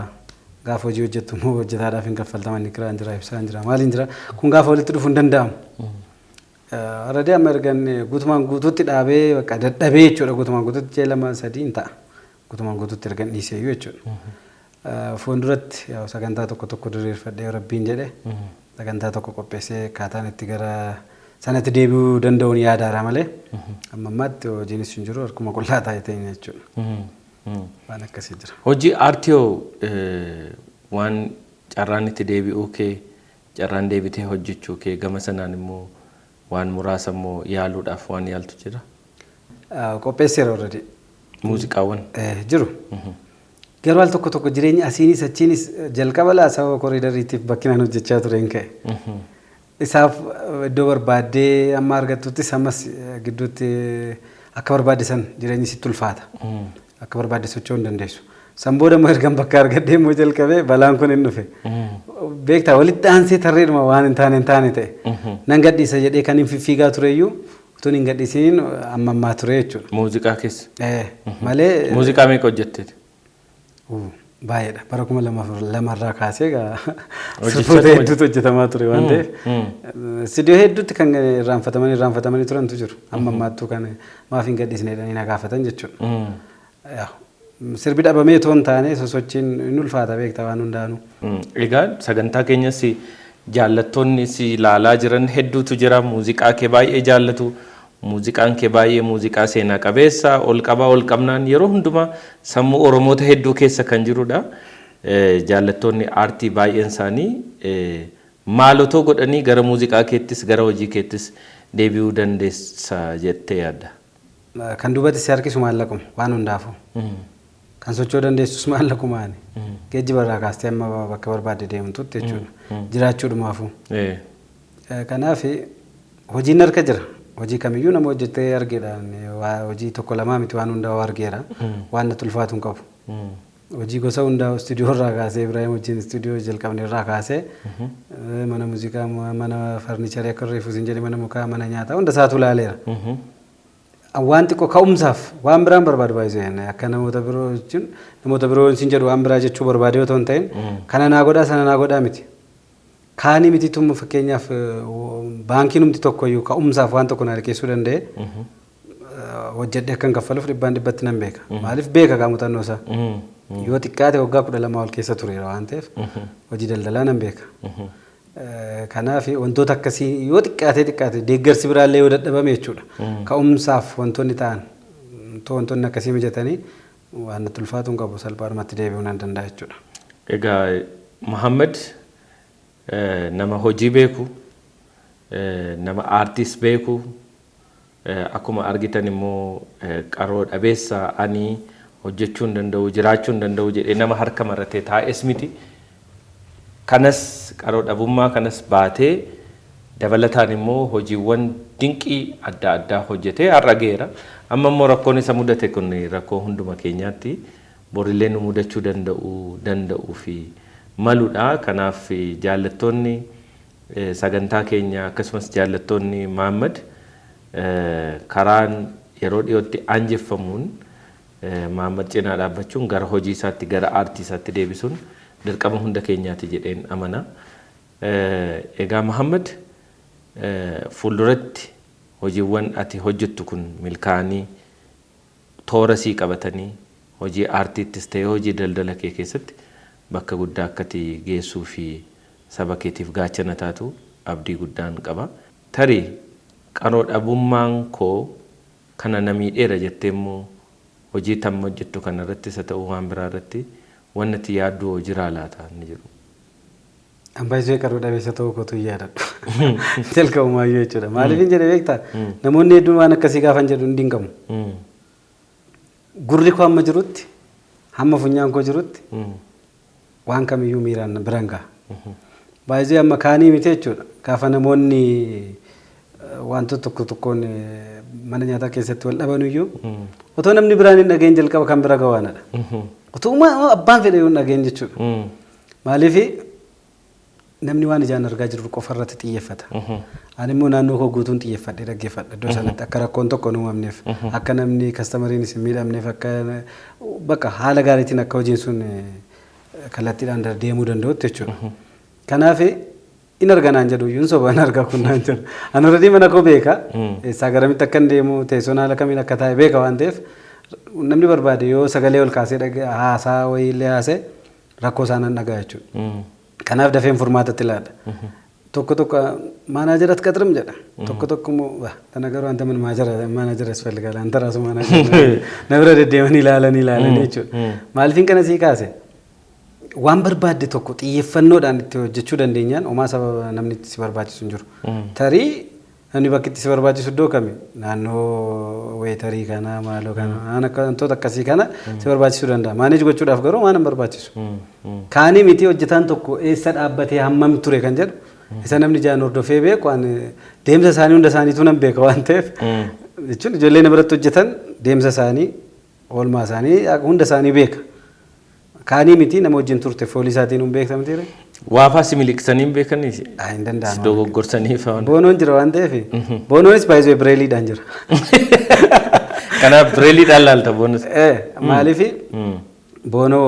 gaafa hojii hojjettu immoo hojjetaadhaaf hin kaffaltaman, kiraan jira, ibsaan jira, maaliin jira, kun gaafa walitti dhufu hin danda'amu. Already amma ergan guutumaan guutuutti dhaabee bakka dadhabee jechuudha, guutumaan guutuutti ji'a 2 3 hin ta'a guutumaan guutuutti ergan dhiiseeyyuu jechuudha. Fuulduratti sagantaa tokko tokko diriirfadhee, Rabbiin jedhe, sagantaa tokko qopheessee akkaataan itti gara sanatti deebi'uu danda'uun yaadaara malee amma ammaatti hojiinis hin jiru, harkuma qullaa taa'ee teenya jechuudha. Waan akkasii jira. Hojii aartiyoo waan carraan itti deebi'uu kee, carraan deebitee hojjechuu kee, gama sanaan immoo waan muraasa immoo yaaluudhaaf waan yaaltu jira? Qopheesseera already. Muuziqaawwan. Jiru. Garuu al tokko tokko jireenya asiinis achiinis jalqaba laa sababa koriidariitiif bakkinaan hojjechaa ture hin ka'e. Isaaf iddoo barbaaddee amma argattuttis ammas gidduutti akka barbaadde san jireenyi sitti ulfaata. Akka barbaadde socho'uu hin dandeessu. San booda immoo ergan bakka argadhee immoo jalqabee balaan kun hin dhufe. Beektaa, walitti aansee tarreedhuma waan hin taane ta'e. Nan gadhiisa jedhee kan hin fiffiigaa tureyyuu utuun hin gadhiisiin amma ammaa ture jechuudha. Muuziqaa keessa. Malee. Muuziqaa meeqa hojjetteeti? Baay'eedha. Bara 2002rraa kaasee egaa sirboota hedduutu hojjetamaa ture waan ta'eef. Istuudiyoo hedduutti kan irraanfatamanii turantu jiru. Amma ammaattuu kan maaf hin gadhiisne jedhanii na gaafatan jechuudha. Sirbi dhabamee otoo hin taane sosochiin hin ulfaata, beektaa, waan hundaanuu. Egaa sagantaa keenyas jaallattoonni si ilaalaa jiran hedduutu jira. Muuziqaa kee baay'ee jaallatu. Muuziqaan kee baay'ee muuziqaa seenaa qabeessa, ol qabaa ol qabnaan yeroo hundumaa sammuu Oromoota hedduu keessa kan jirudha. Jaallattoonni aartii baay'een isaanii maalotoo godhanii gara muuziqaa keettis gara hojii keettis deebi'uu dandeessa jettee yaadda? Kan duubatti si harkisu maallaquma waan hundaafuu. Kan socho'uu dandeessus maallaqumaani. Geejjiba irraa kaastee amma bakka barbaadde deemtutti jechuudha. Jiraachuudhumaafuu. Kanaaf hojiin harka jira. Hojii kamiyyuu nama hojjetee argeedha. Hojii tokko lamaa miti, waan hundaa argeera. Waan natti ulfaatu hin qabu. Hojii gosa hundaa istuudiyoo irraa kaasee, Ibrahim wajjin istuudiyoo jalqabne irraa kaasee, mana muuziqaa, mana farniicharii akka reefu siin jedhe, mana mukaa, mana nyaataa hunda isaatu ilaaleera. Waan xiqqoo ka'umsaaf waan biraan barbaadu baay'isee akka namoota biroo jechuun, namoota biroo siin jedhu waan biraa jechuu barbaade otoo hin ta'in, kana naa godhaa, sana naa godhaa miti. Kaanii miti tumma, fakkeenyaaf baankiin humti tokko iyyuu ka'umsaaf waan tokko na liqeessuu danda'e hojjedhee akkan kaffaluuf dhibbaan dhibbatti nan beeka. Maaliif beeka gaa muuxannoo isaa. Yoo xiqqaate waggaa 12 ol keessa tureera waan ta'eef hojii daldalaa nan beeka. Kanaaf wantoota akkasii yoo xiqqaatee xiqqaate deeggarsi biraallee yoo dadhabame jechuudha. Ka'umsaaf wantoonni ta'an wantoonni akkasii mijatanii waan natti ulfaatu hin qabu, salphaadhumatti deebi'uu nan danda'a jechuudha. Egaa Muhammad nama hojii beeku, nama aartiis beeku, akkuma argitan immoo qaroo dhabeessa ani hojjechuu hin danda'u, jiraachuu hin danda'u jedhee nama harka maratee taa'es miti. Kanas qaroo dhabummaa kanas baatee dabalataan immoo hojiiwwan dinqii adda addaa hojjetee har'a geera. Amma immoo rakkoon isa mudate kun rakkoo hunduma keenyaatti borillee nu mudachuu danda'uu fi maludha. Kanaaf jaallattoonni sagantaa keenya akkasumas jaallattoonni Mahammad karaan yeroo dhiyootti aanjeffamuun Mahammad cinaa dhaabbachuun gara hojii isaatti, gara aartii isaatti deebisuun dirqama hunda keenyaati jedheen amana. Egaa Mahammad, fuulduratti hojiiwwan ati hojjettu kun milkaa'anii toora sii qabatanii hojii aartiittis ta'ee hojii daldala kee keessatti bakka guddaa akkati geessuu fi saba keetiif gaachana taatu abdii guddaan qaba. Tarii qaroo dhabummaan koo kana na miidheera jettee immoo hojii tamma hojjettu kana irrattis haa ta'u waan biraa irratti wanni ati yaaddu hoo jiraa laata inni jedhu? Ambaayisee qaroo dhabeessa ta'uu kootu hin yaadadhu. Jalqabumaayyuu jechuudha. Maaliif hin jedhe beektaa? Namoonni hedduun waan akkasii gaafan jedhu hin dinqamu. Gurri koo hamma jirutti, hamma funyaan koo jirutti waan kamiyyuu miiraan biran gaha. Baay'ee amma kaanii miti jechuudha. Gaafa namoonni wantoota tokko tokkoon mana nyaataa keessatti wal dhaban iyyuu otoo namni biraan hin dhageen jalqaba kan bira gawaanadha. Otoo abbaan fedhe yoo hin dhageen jechuudha. Maaliif namni waan ijaan argaa jiru qofa irratti xiyyeeffata. Ani immoo naannoo koo guutuun xiyyeeffadhee dhaggeeffadha. Iddoo sanatti akka rakkoon tokko hin uumamneef, akka namni customeriinis hin miidhamneef, akka bakka haala gaariitiin akka hojiin sun kallattiidhaan deemuu danda'utti jechuudha. Kanaaf in arga naan jedhu iyyuu hin soba, in arga kun naan jedhu. Ani already mana koo beeka. Eessaa garamitti akka hin deemu, teessoon haala kamiin akka taa'e beeka waan ta'eef, namni barbaade yoo sagalee ol kaasee haasaa wayiillee haasee rakkoo isaa nan dhagaa jechuudha. Kanaaf dafeen furmaatatti ilaala. Tokko tokko ማናጀር አትቀጥርም jedha. Tokko tokko immoo ለነገሩ አንተ ምን ማናጀር ያስፈልጋል፣ አንተ ራሱ ማናጀር na bira deddeemanii ilaalanii ilaalanii jechuudha. Maaliifin kana sii kaase? Waan barbaadde tokko xiyyeeffannoodhaan itti hojjechuu dandeenyaan homaa sababa namni si barbaachisu hin jiru. Tarii Namni bakki itti si barbaachisu iddoo kami? Naannoo waiterii kana, maaloo kana, waan akka wantoota akkasii kana si barbaachisuu danda'a. Manage gochuudhaaf garuu waan hin barbaachisu. Kaanii miti, hojjetaan tokko eessa dhaabbatee hammam ture kan jedhu isa namni jaan hordofee beeku, waan deemsa isaanii hunda isaaniitu nan beeka waan ta'eef, jechuun ijoollee na biratti hojjetan deemsa isaanii, oolmaa isaanii hunda isaanii beeka. Kaanii miti, nama wajjin turte foolii isaatiin hin beekta miti. Waafaa si miliqsanii hin beekanii? Hin Si danda'amu. Dogoggorsanii fa'aa. Boonoon jira waan ta'eef, boonoonis baay'ee bireeliidhaan jira. Kanaaf bireeliidhaan laalta boonus. Maaliif, boonoo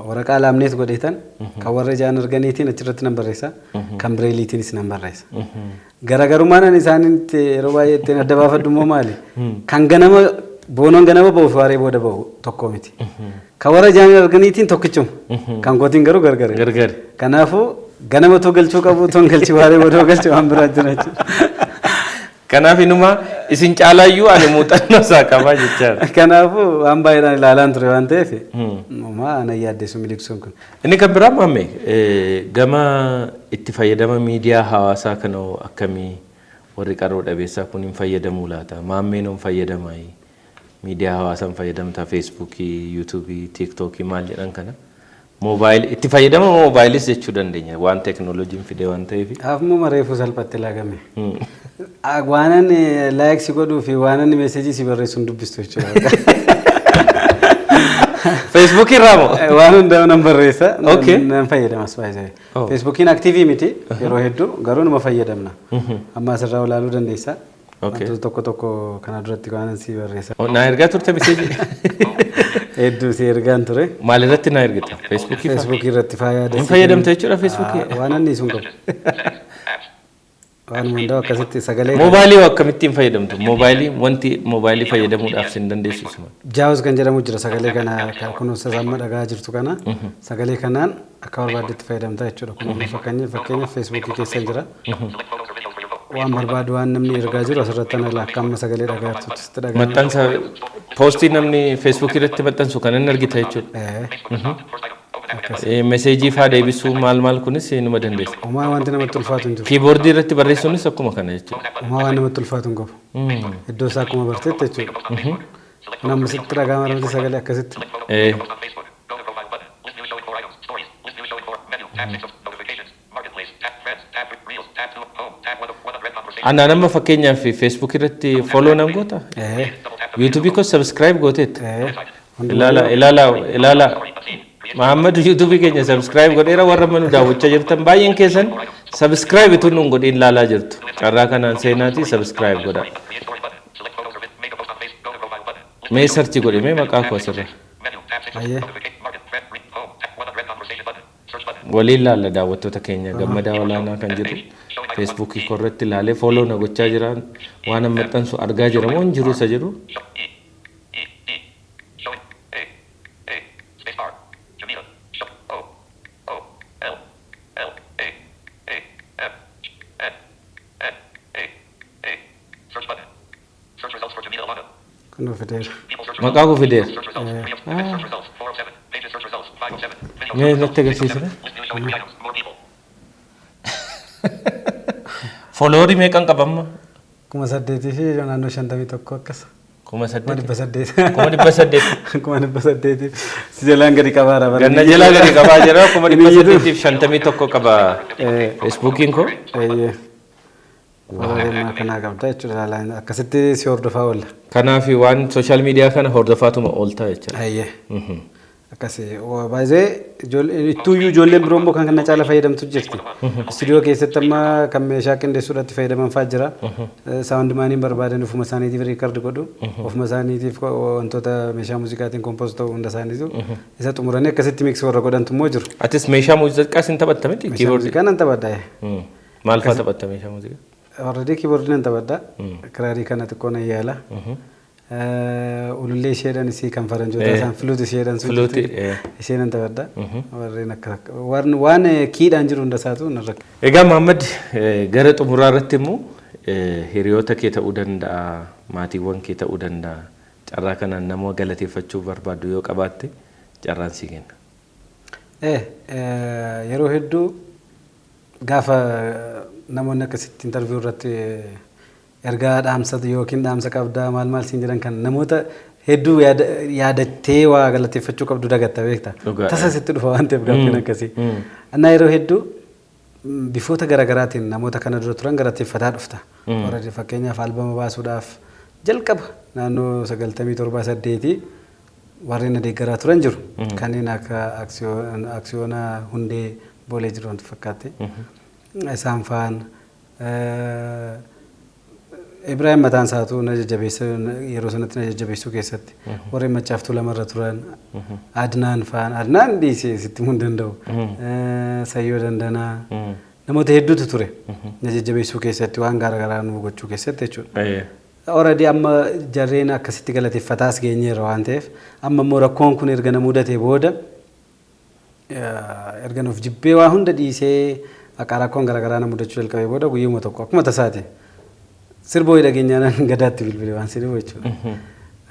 waraqaa laminate godheetan kan warra ijaan arganiitiin achirratti nan barreessa, kan bireeliitiinis nan barreessa. Garaagarummaan ani isaanitti yeroo baay'ee ittiin adda baafadhu immoo maali? Kan ganama boonoon ganama ba'uu fi waaree booda ba'u tokko miti. Kan warra ijaan arganiitiin tokkichuma. Kan kootiin garuu gargari. Gargari. Kanaafuu ganama too galchuu qabu toon galchi, waaree booda galchuu waan biraa jira jechuudha. Kanaaf inuma isin caalaayyuu ani muuxannoo isaa qabaa jechaadha. Kanaafuu waan baay'eedhaan ilaalaan ture waan ta'eef, homaa ana yaaddeessu miliqsuun kun. Inni kan biraa, Maamme, gama itti fayyadama miidiyaa hawaasaa kana akkamii, warri qaroo dhabeessaa kun hin fayyadamuu laata? Maammeen hin fayyadamaa? Miidiyaa hawaasaa hin fayyadamtaa? Feesbuukii, Yuutuubii, Tiiktookii maal jedhan kana? Moobaayilii itti fayyadama moobaayiliis jechuu dandeenya, waan teekinooloojiin fide waan ta'eef. Afmuma reefuu salphatti laagame. Waanan like si godhuu fi waanan message si barreessu hin dubbistu jechuudha. Feesbuukii irraa moo? Waan hundaa nan barreessa. Nan fayyadamas baay'ee. Feesbuukiin active miti yeroo hedduu, garuu numa fayyadamna. Amma asirraa ilaaluu dandeessa. Wantoota tokko tokko kana duratti waanan si barreessa. Naa ergaa turte message? Hedduu si ergaan ture. Maal irratti naa ergita? Feesbuukii fa'aa? Feesbuukii irratti faayaa. Hin fayyadamta jechuudha Feesbuukii? Waan anni sun qabu. Waan hundaa akkasitti sagalee. Moobaayilii hoo akkamittiin fayyadamtu? Moobaayilii, wanti moobaayilii fayyadamuudhaaf sin dandeessisu maal? JAWS kan jedhamu jira, sagalee kana kan kunuunsa amma dhagaa jirtu kana sagalee kanaan akka barbaaddetti fayyadamta jechuudha. Kun fakkeenyaaf Feesbuukii keessa jira. Waan barbaadu, waan namni ergaa jiru asirratti ana akka amma sagalee dhagaa jirtutti sitti dhaga'ama. Maxxansa poostii namni Feesbuukii irratti maxxansu kan inni argita jechuudha. Message faa deebisuu maal maal kunis numa dandeessa. Homaa wanti namatti ulfaatu hin jiru. Keyboardii irratti barreessuunis akkuma kana jechuudha. Homaa waan namatti ulfaatu hin qabu. Iddoo isaa akkuma barteetti jechuudha. Kun amma sitti dhaga'ama namatti sagalee akkasitti. Go to profile button. List view showing four items. Stories. List view showing four. Menu. Tab 6 of notifications. Marketplace. Tab friends. Tab reels. Tab 2. Home. Tab 1 of 100 conversation. Anaan amma fakkeenyaaf Facebook irratti follow nan goota? Eh. YouTube koo subscribe gooteetta? Eh. Ilaala, ilaala, ilaala. Mahammad YouTube keenya subscribe godheera. Warra manu daawwachaa jirtan baay'een keessan subscribe utuu nun godhin ilaalaa jirtu. Carraa kanaan seenaatii subscribe godha. Create story button. Select photos or make a post on Facebook. Go to profile button. List Mee search godhe, mee maqaa koo asirra. Menu. Tab 6 of Aye. notification. Market. Friend. Home. Tab 100 conversation button. Search button. Waliin laalla, daawwattoota keenya. Gammadaa Olaanaa kan jedhu Feesbuukii koo irratti ilaalee follow na gochaa jira. Waan an maxxansu argaa jira moo hin jiru isa jedhu. Show. E. E. D. Showing. A. A. Space R. Jamila. Show. O. O. L. L. A. A. M. N. N. A. A. Search button. Search results for Jamila Olana. Kun fideera. People search Maqaa koo fideera. Search results. 3 of image search results. 407. Pages search results. 507. Video Mee search natti results. agarsiisime. 607. List view showing 3 items. More people. Followerii meeqan qaba amma? 8,551 akkas. Kuma Kuma saddeet. 800. 800,000. 800,000. Si jalaan gadi qabaara bara. Ganna jalaa gadi qabaa jira, 851,000 qaba. Feesbuukiin koo. Eeyyee. Warreen akkanaa qabda jechuudha. Akkasitti si hordofaa oolla. Kanaaf waan social media kana hordofaatuma ooltaa jechuudha. Eeyyee. Akkasi baay'ee ittuuyyuu ijoolleen biroo immoo kan kana caala fayyadamtu jirti. Istuudiyoo keessatti amma kan meeshaa qindeessuudhaatti fayyadaman fa'aa jira. Sound maniin barbaadan ofuma isaaniitiif record godhu. Ofuma isaaniitiif wantoota meeshaa muuziqaatiin compose ta'u hunda isaaniitu isa xumuranii akkasitti mix warra godhantu immoo jiru. Atis meeshaa muuziqaas hin taphatta miti? Meeshaa muuziqaa nan taphadha. Maal fa'aa taphatta meeshaa muuziqaa? Already keyboardii nan taphadha. Kiraarii kana xiqqoo nan yaala. Ulullee isheedhaan isii kan faranjoota isaan flute isheedhaan sun Flute, jirti. Ishee nan taphadha. Warreen akka waan kiidhaan jiru hunda isaatu nan rakka. Egaa Mahammad, gara xumuraa irratti immoo hiriyoota kee ta'uu danda'a, maatiiwwan kee ta'uu danda'a. Carraa kanaan nama galateeffachuu barbaaddu yoo qabaatte carraan sii kenna. Yeroo hedduu gaafa namoonni akkasitti interview irratti Ergaa dhaamsa yookiin dhaamsa qabdaa maal maal siin jedhan kan namoota hedduu yaadattee waa galateeffachuu qabdu dagatta beekta. Dhugaadha. Tasa sitti dhufa waan ta'eef gaaffiin akkasii. Annaa yeroo hedduu bifoota garaagaraatiin namoota kana dura turan galateeffataa dhufta. Warra fakkeenyaaf albama baasuudhaaf jalqaba naannoo 97 8 warreen na deeggaraa turan jiru. Kanneen akka aksiyoona hundee boolee jiru wanti fakkaate. Isaan faan Ibrahim mataan isaatu na jajjabeessa, yeroo sanatti na jajjabeessuu keessatti warreen machaaftuu lamarra turan, Adnaan faan, Adnaan dhiisee sitti himuu hin danda'u. Sayyoo Dandanaa, namoota hedduutu ture na jajjabeessuu keessatti, waan garaagaraa nu gochuu keessatti jechuudha. Already amma jarreen akkasitti galateeffataas geenyeerra waan ta'eef, amma immoo rakkoon kun erga na mudatee booda, erga nuuf jibbee waa hunda dhiisee akka rakkoon garaagaraa na mudachuu jalqabee booda, guyyuma tokko akkuma tasaati sirba wayii dhageenyaan Gadaatti bilbile waan sirbu jechuudha.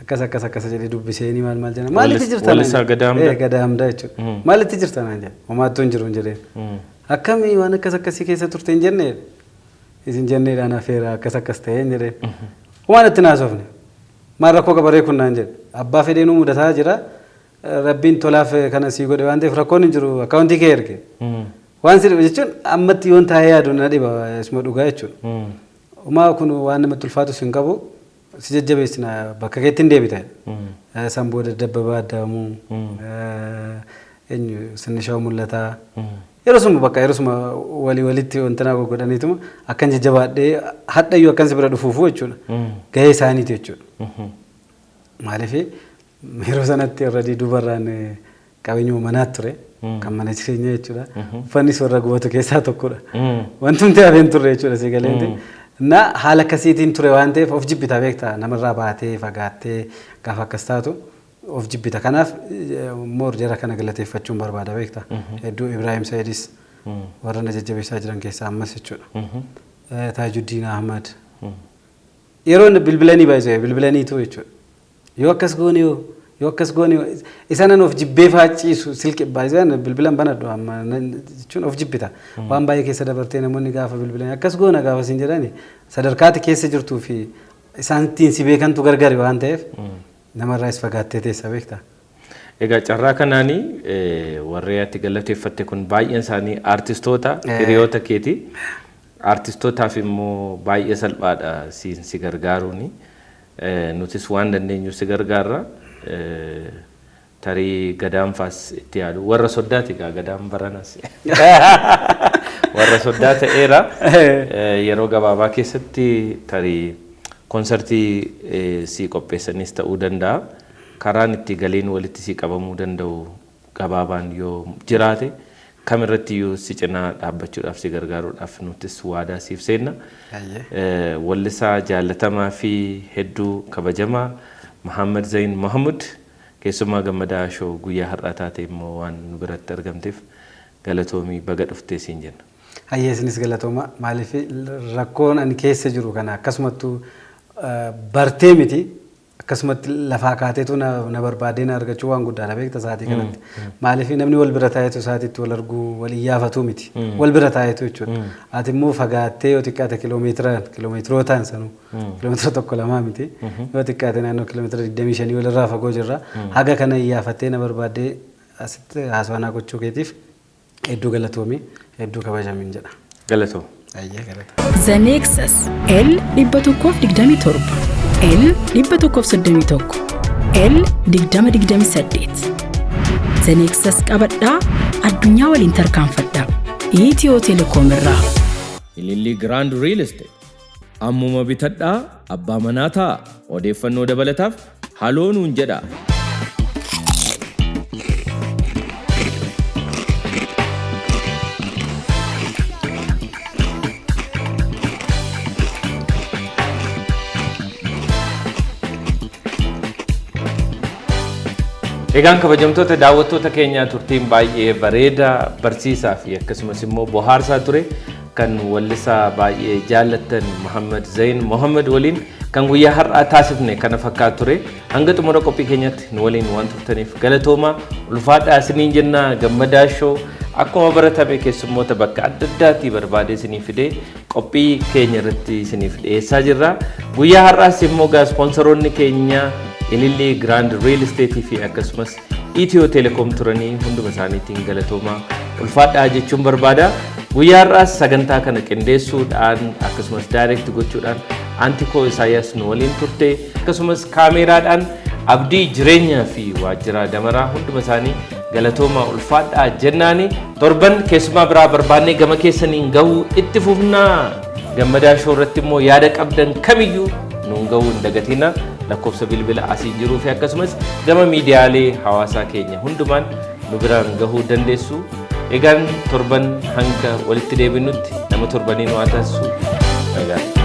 Akkas akkas akkas jedhee dubbiseenii maal maal jedhan, maalitti jirta naan Weellisaa jedhe. Gadaa Hamdaa? Eh, Gadaa Hamdaa jechuudha. Maalitti jirta naan jedhe. Homaattuu hin jiru hin jedheen. Akkamii waan akkas akkasii keessa turte hin jennee, isin jenneedhaan afeera akkas akkas ta'ee hin jedheen. Homaan itti naasofne. Maal rakkoo qabaree kun naan jedhe. Abbaa fedheenuu mudataa jira. Rabbiin tolaaf kana sii godhe waan ta'eef rakkoon hin jiru, akkaawuntii kee erge. Waan si dhibu jechuun ammatti yoon taa'ee yaadu na dhiba, isuma dhugaa jechuudha. Homaa kun waan namatti ulfaatus hin qabu, si jajjabeessina, bakka keetti hin deebita. San booda Dabbabaa Addaamuu, eenyu, Sinnishaw Mul'ataa. Yeroo suma bakka yeroo suma walii walitti wanta naa goggodhaniituma akkan jajjabaadhee hadhayyuu akkan si bira dhufuufu jechuudha. Gahee isaaniiti jechuudha. Maaliif yeroo sanatti already dubarraan qabeenyuma manaatti ture. Kan mana jireenyaa jechuudha. Uffannis warra gubatu keessaa tokkodha. Wantumti hafeen turre jechuudha si galeenti. Na haala akkasiitiin ture waan ta'eef of jibbita beekta, namarraa baatee fagaattee gaafa akkas taatu of jibbita. Kanaaf moor jara kana galateeffachuun barbaada beekta. Hedduu Ibrahim Saidis warra na jajjabeessaa jiran keessaa ammas jechuudha. Taajuddiin Ahmad. Yeroo inni bilbilanii baay'isee bilbilaniitu jechuudha. Yoo akkas goone yoo yoo akkas goone yoo isanan of jibbee faaciisu silki baay'isee bilbilan banadhu amma jechuun of jibbita. Waan baay'ee keessa dabartee namoonni gaafa bilbilanii akkas goona gaafa siin jedhani, sadarkaati keessa jirtuu fi isaan ittiin si beekantu gargari waan ta'eef namarraas fagaattee teessa beekta. Egaa carraa kanaanii warri ati galateeffatte kun baay'een isaanii aartistoota hiriyoota keeti. Aartistootaaf immoo baay'ee salphaadha siin si gargaaruuni. Nutis waan dandeenyu si gargaarra. Tarii Gadaanfaas itti yaadu. Warra soddaati egaa Gadaan baranas. Warra soddaa ta'eera. Yeroo gabaabaa keessatti tarii konsartii si qopheessanis ta'uu danda'a. Karaan itti galiin walitti si qabamuu danda'u gabaabaan yoo jiraate kamirratti iyyuu si cinaa dhaabbachuudhaaf, si gargaaruudhaaf nutis waadaa siif seenna. Wallisaa jaallatamaa fi hedduu kabajamaa Muhammad Zain Mohamud, keessummaa Gammadaa Show guyyaa har'aa taate immoo waan nu biratti argamteef galatoomii, baga dhuftee siin jenna. Hayyee, isinis galatooma. Maaliif rakkoon ani keessa jiru kana akkasumattuu bartee miti, akkasumatti lafaa kaateetu na barbaadee na argachuu waan guddaadha beekta sa'aatii kanatti. Maaliif namni wal bira taa'eetu sa'aatiitti wal arguu wal iyyaafatuu miti. Wal bira taa'eetu jechuudha. Ati immoo fagaattee yoo xiqqaate kiloomeetira kiloomeetirootaan sanuu kiiloomeetira tokko lamaa miti. Yoo xiqqaate naannoo kiiloomeetira 25 walirraa fagoo jirra. Haga kana iyyaafattee na barbaaddee asitti haasawaa gochuu keetiif hedduu galatoomi, hedduu kabajamin jedha. Galatoom. Ayyee, galata. The Nexus L 127, L 131, L 2028. The Nexus qabadhaa, addunyaa waliin tarkaanfadhaa. Itiyoo Telekoom irraa. Ilillii Grand Real Estate. Ammuma bitadhaa, abbaa manaa ta'a. Odeeffannoo dabalataaf haloo nuun jedhaa. Egaan kabajamtoota daawwattoota keenyaa, turtiin baay'ee bareedaa, barsiisaa fi akkasumas immoo bohaarsaa ture kan wallisaa baay'ee jaallattan Muhammad Zain Muhammad waliin kan guyyaa har'aa taasifne kana fakkaatu ture. Hanga xumura qophii keenyatti nu waliin waan turtaniif galatoomaa, ulfaadhaa isiniin jenna. Gammadaa Show Akkuma baratame keessummoota bakka adda addaatii barbaadee isiniif fidee qophii keenya irratti isiniif dhiyeessaa jirra. Guyyaa har'aas immoo gaa ispoonsaroonni keenya Ilillii Grand Real Estate fi akkasumas Itiyoo Telekoom turanii, hunduma isaaniitiin galatoomaa, ulfaadhaa jechuun barbaada. Guyyaa har'aas sagantaa kana qindeessuudhaan akkasumas direct gochuudhaan Antikoo Isaayyaas nu waliin turte, akkasumas kaameeraadhaan Abdii Jireenyaa fi Waajjira Damaraa, hunduma isaanii galatoomaa, ulfaadhaa jennaani, torban keessumaa biraa barbaannee gama keessaniin gahuu itti fufnaa. Gammadaa Show irratti immoo yaada qabdan kamiyyuu nuun gahuu hin dagatina. Lakkoofsa bilbila asiin jiruu fi akkasumas gama miidiyaalee hawaasaa keenya hundumaan nu biraan gahuu dandeessu. Egaan torban hanga walitti deebinutti nama torbanii nu haa taasisu. Nagaa.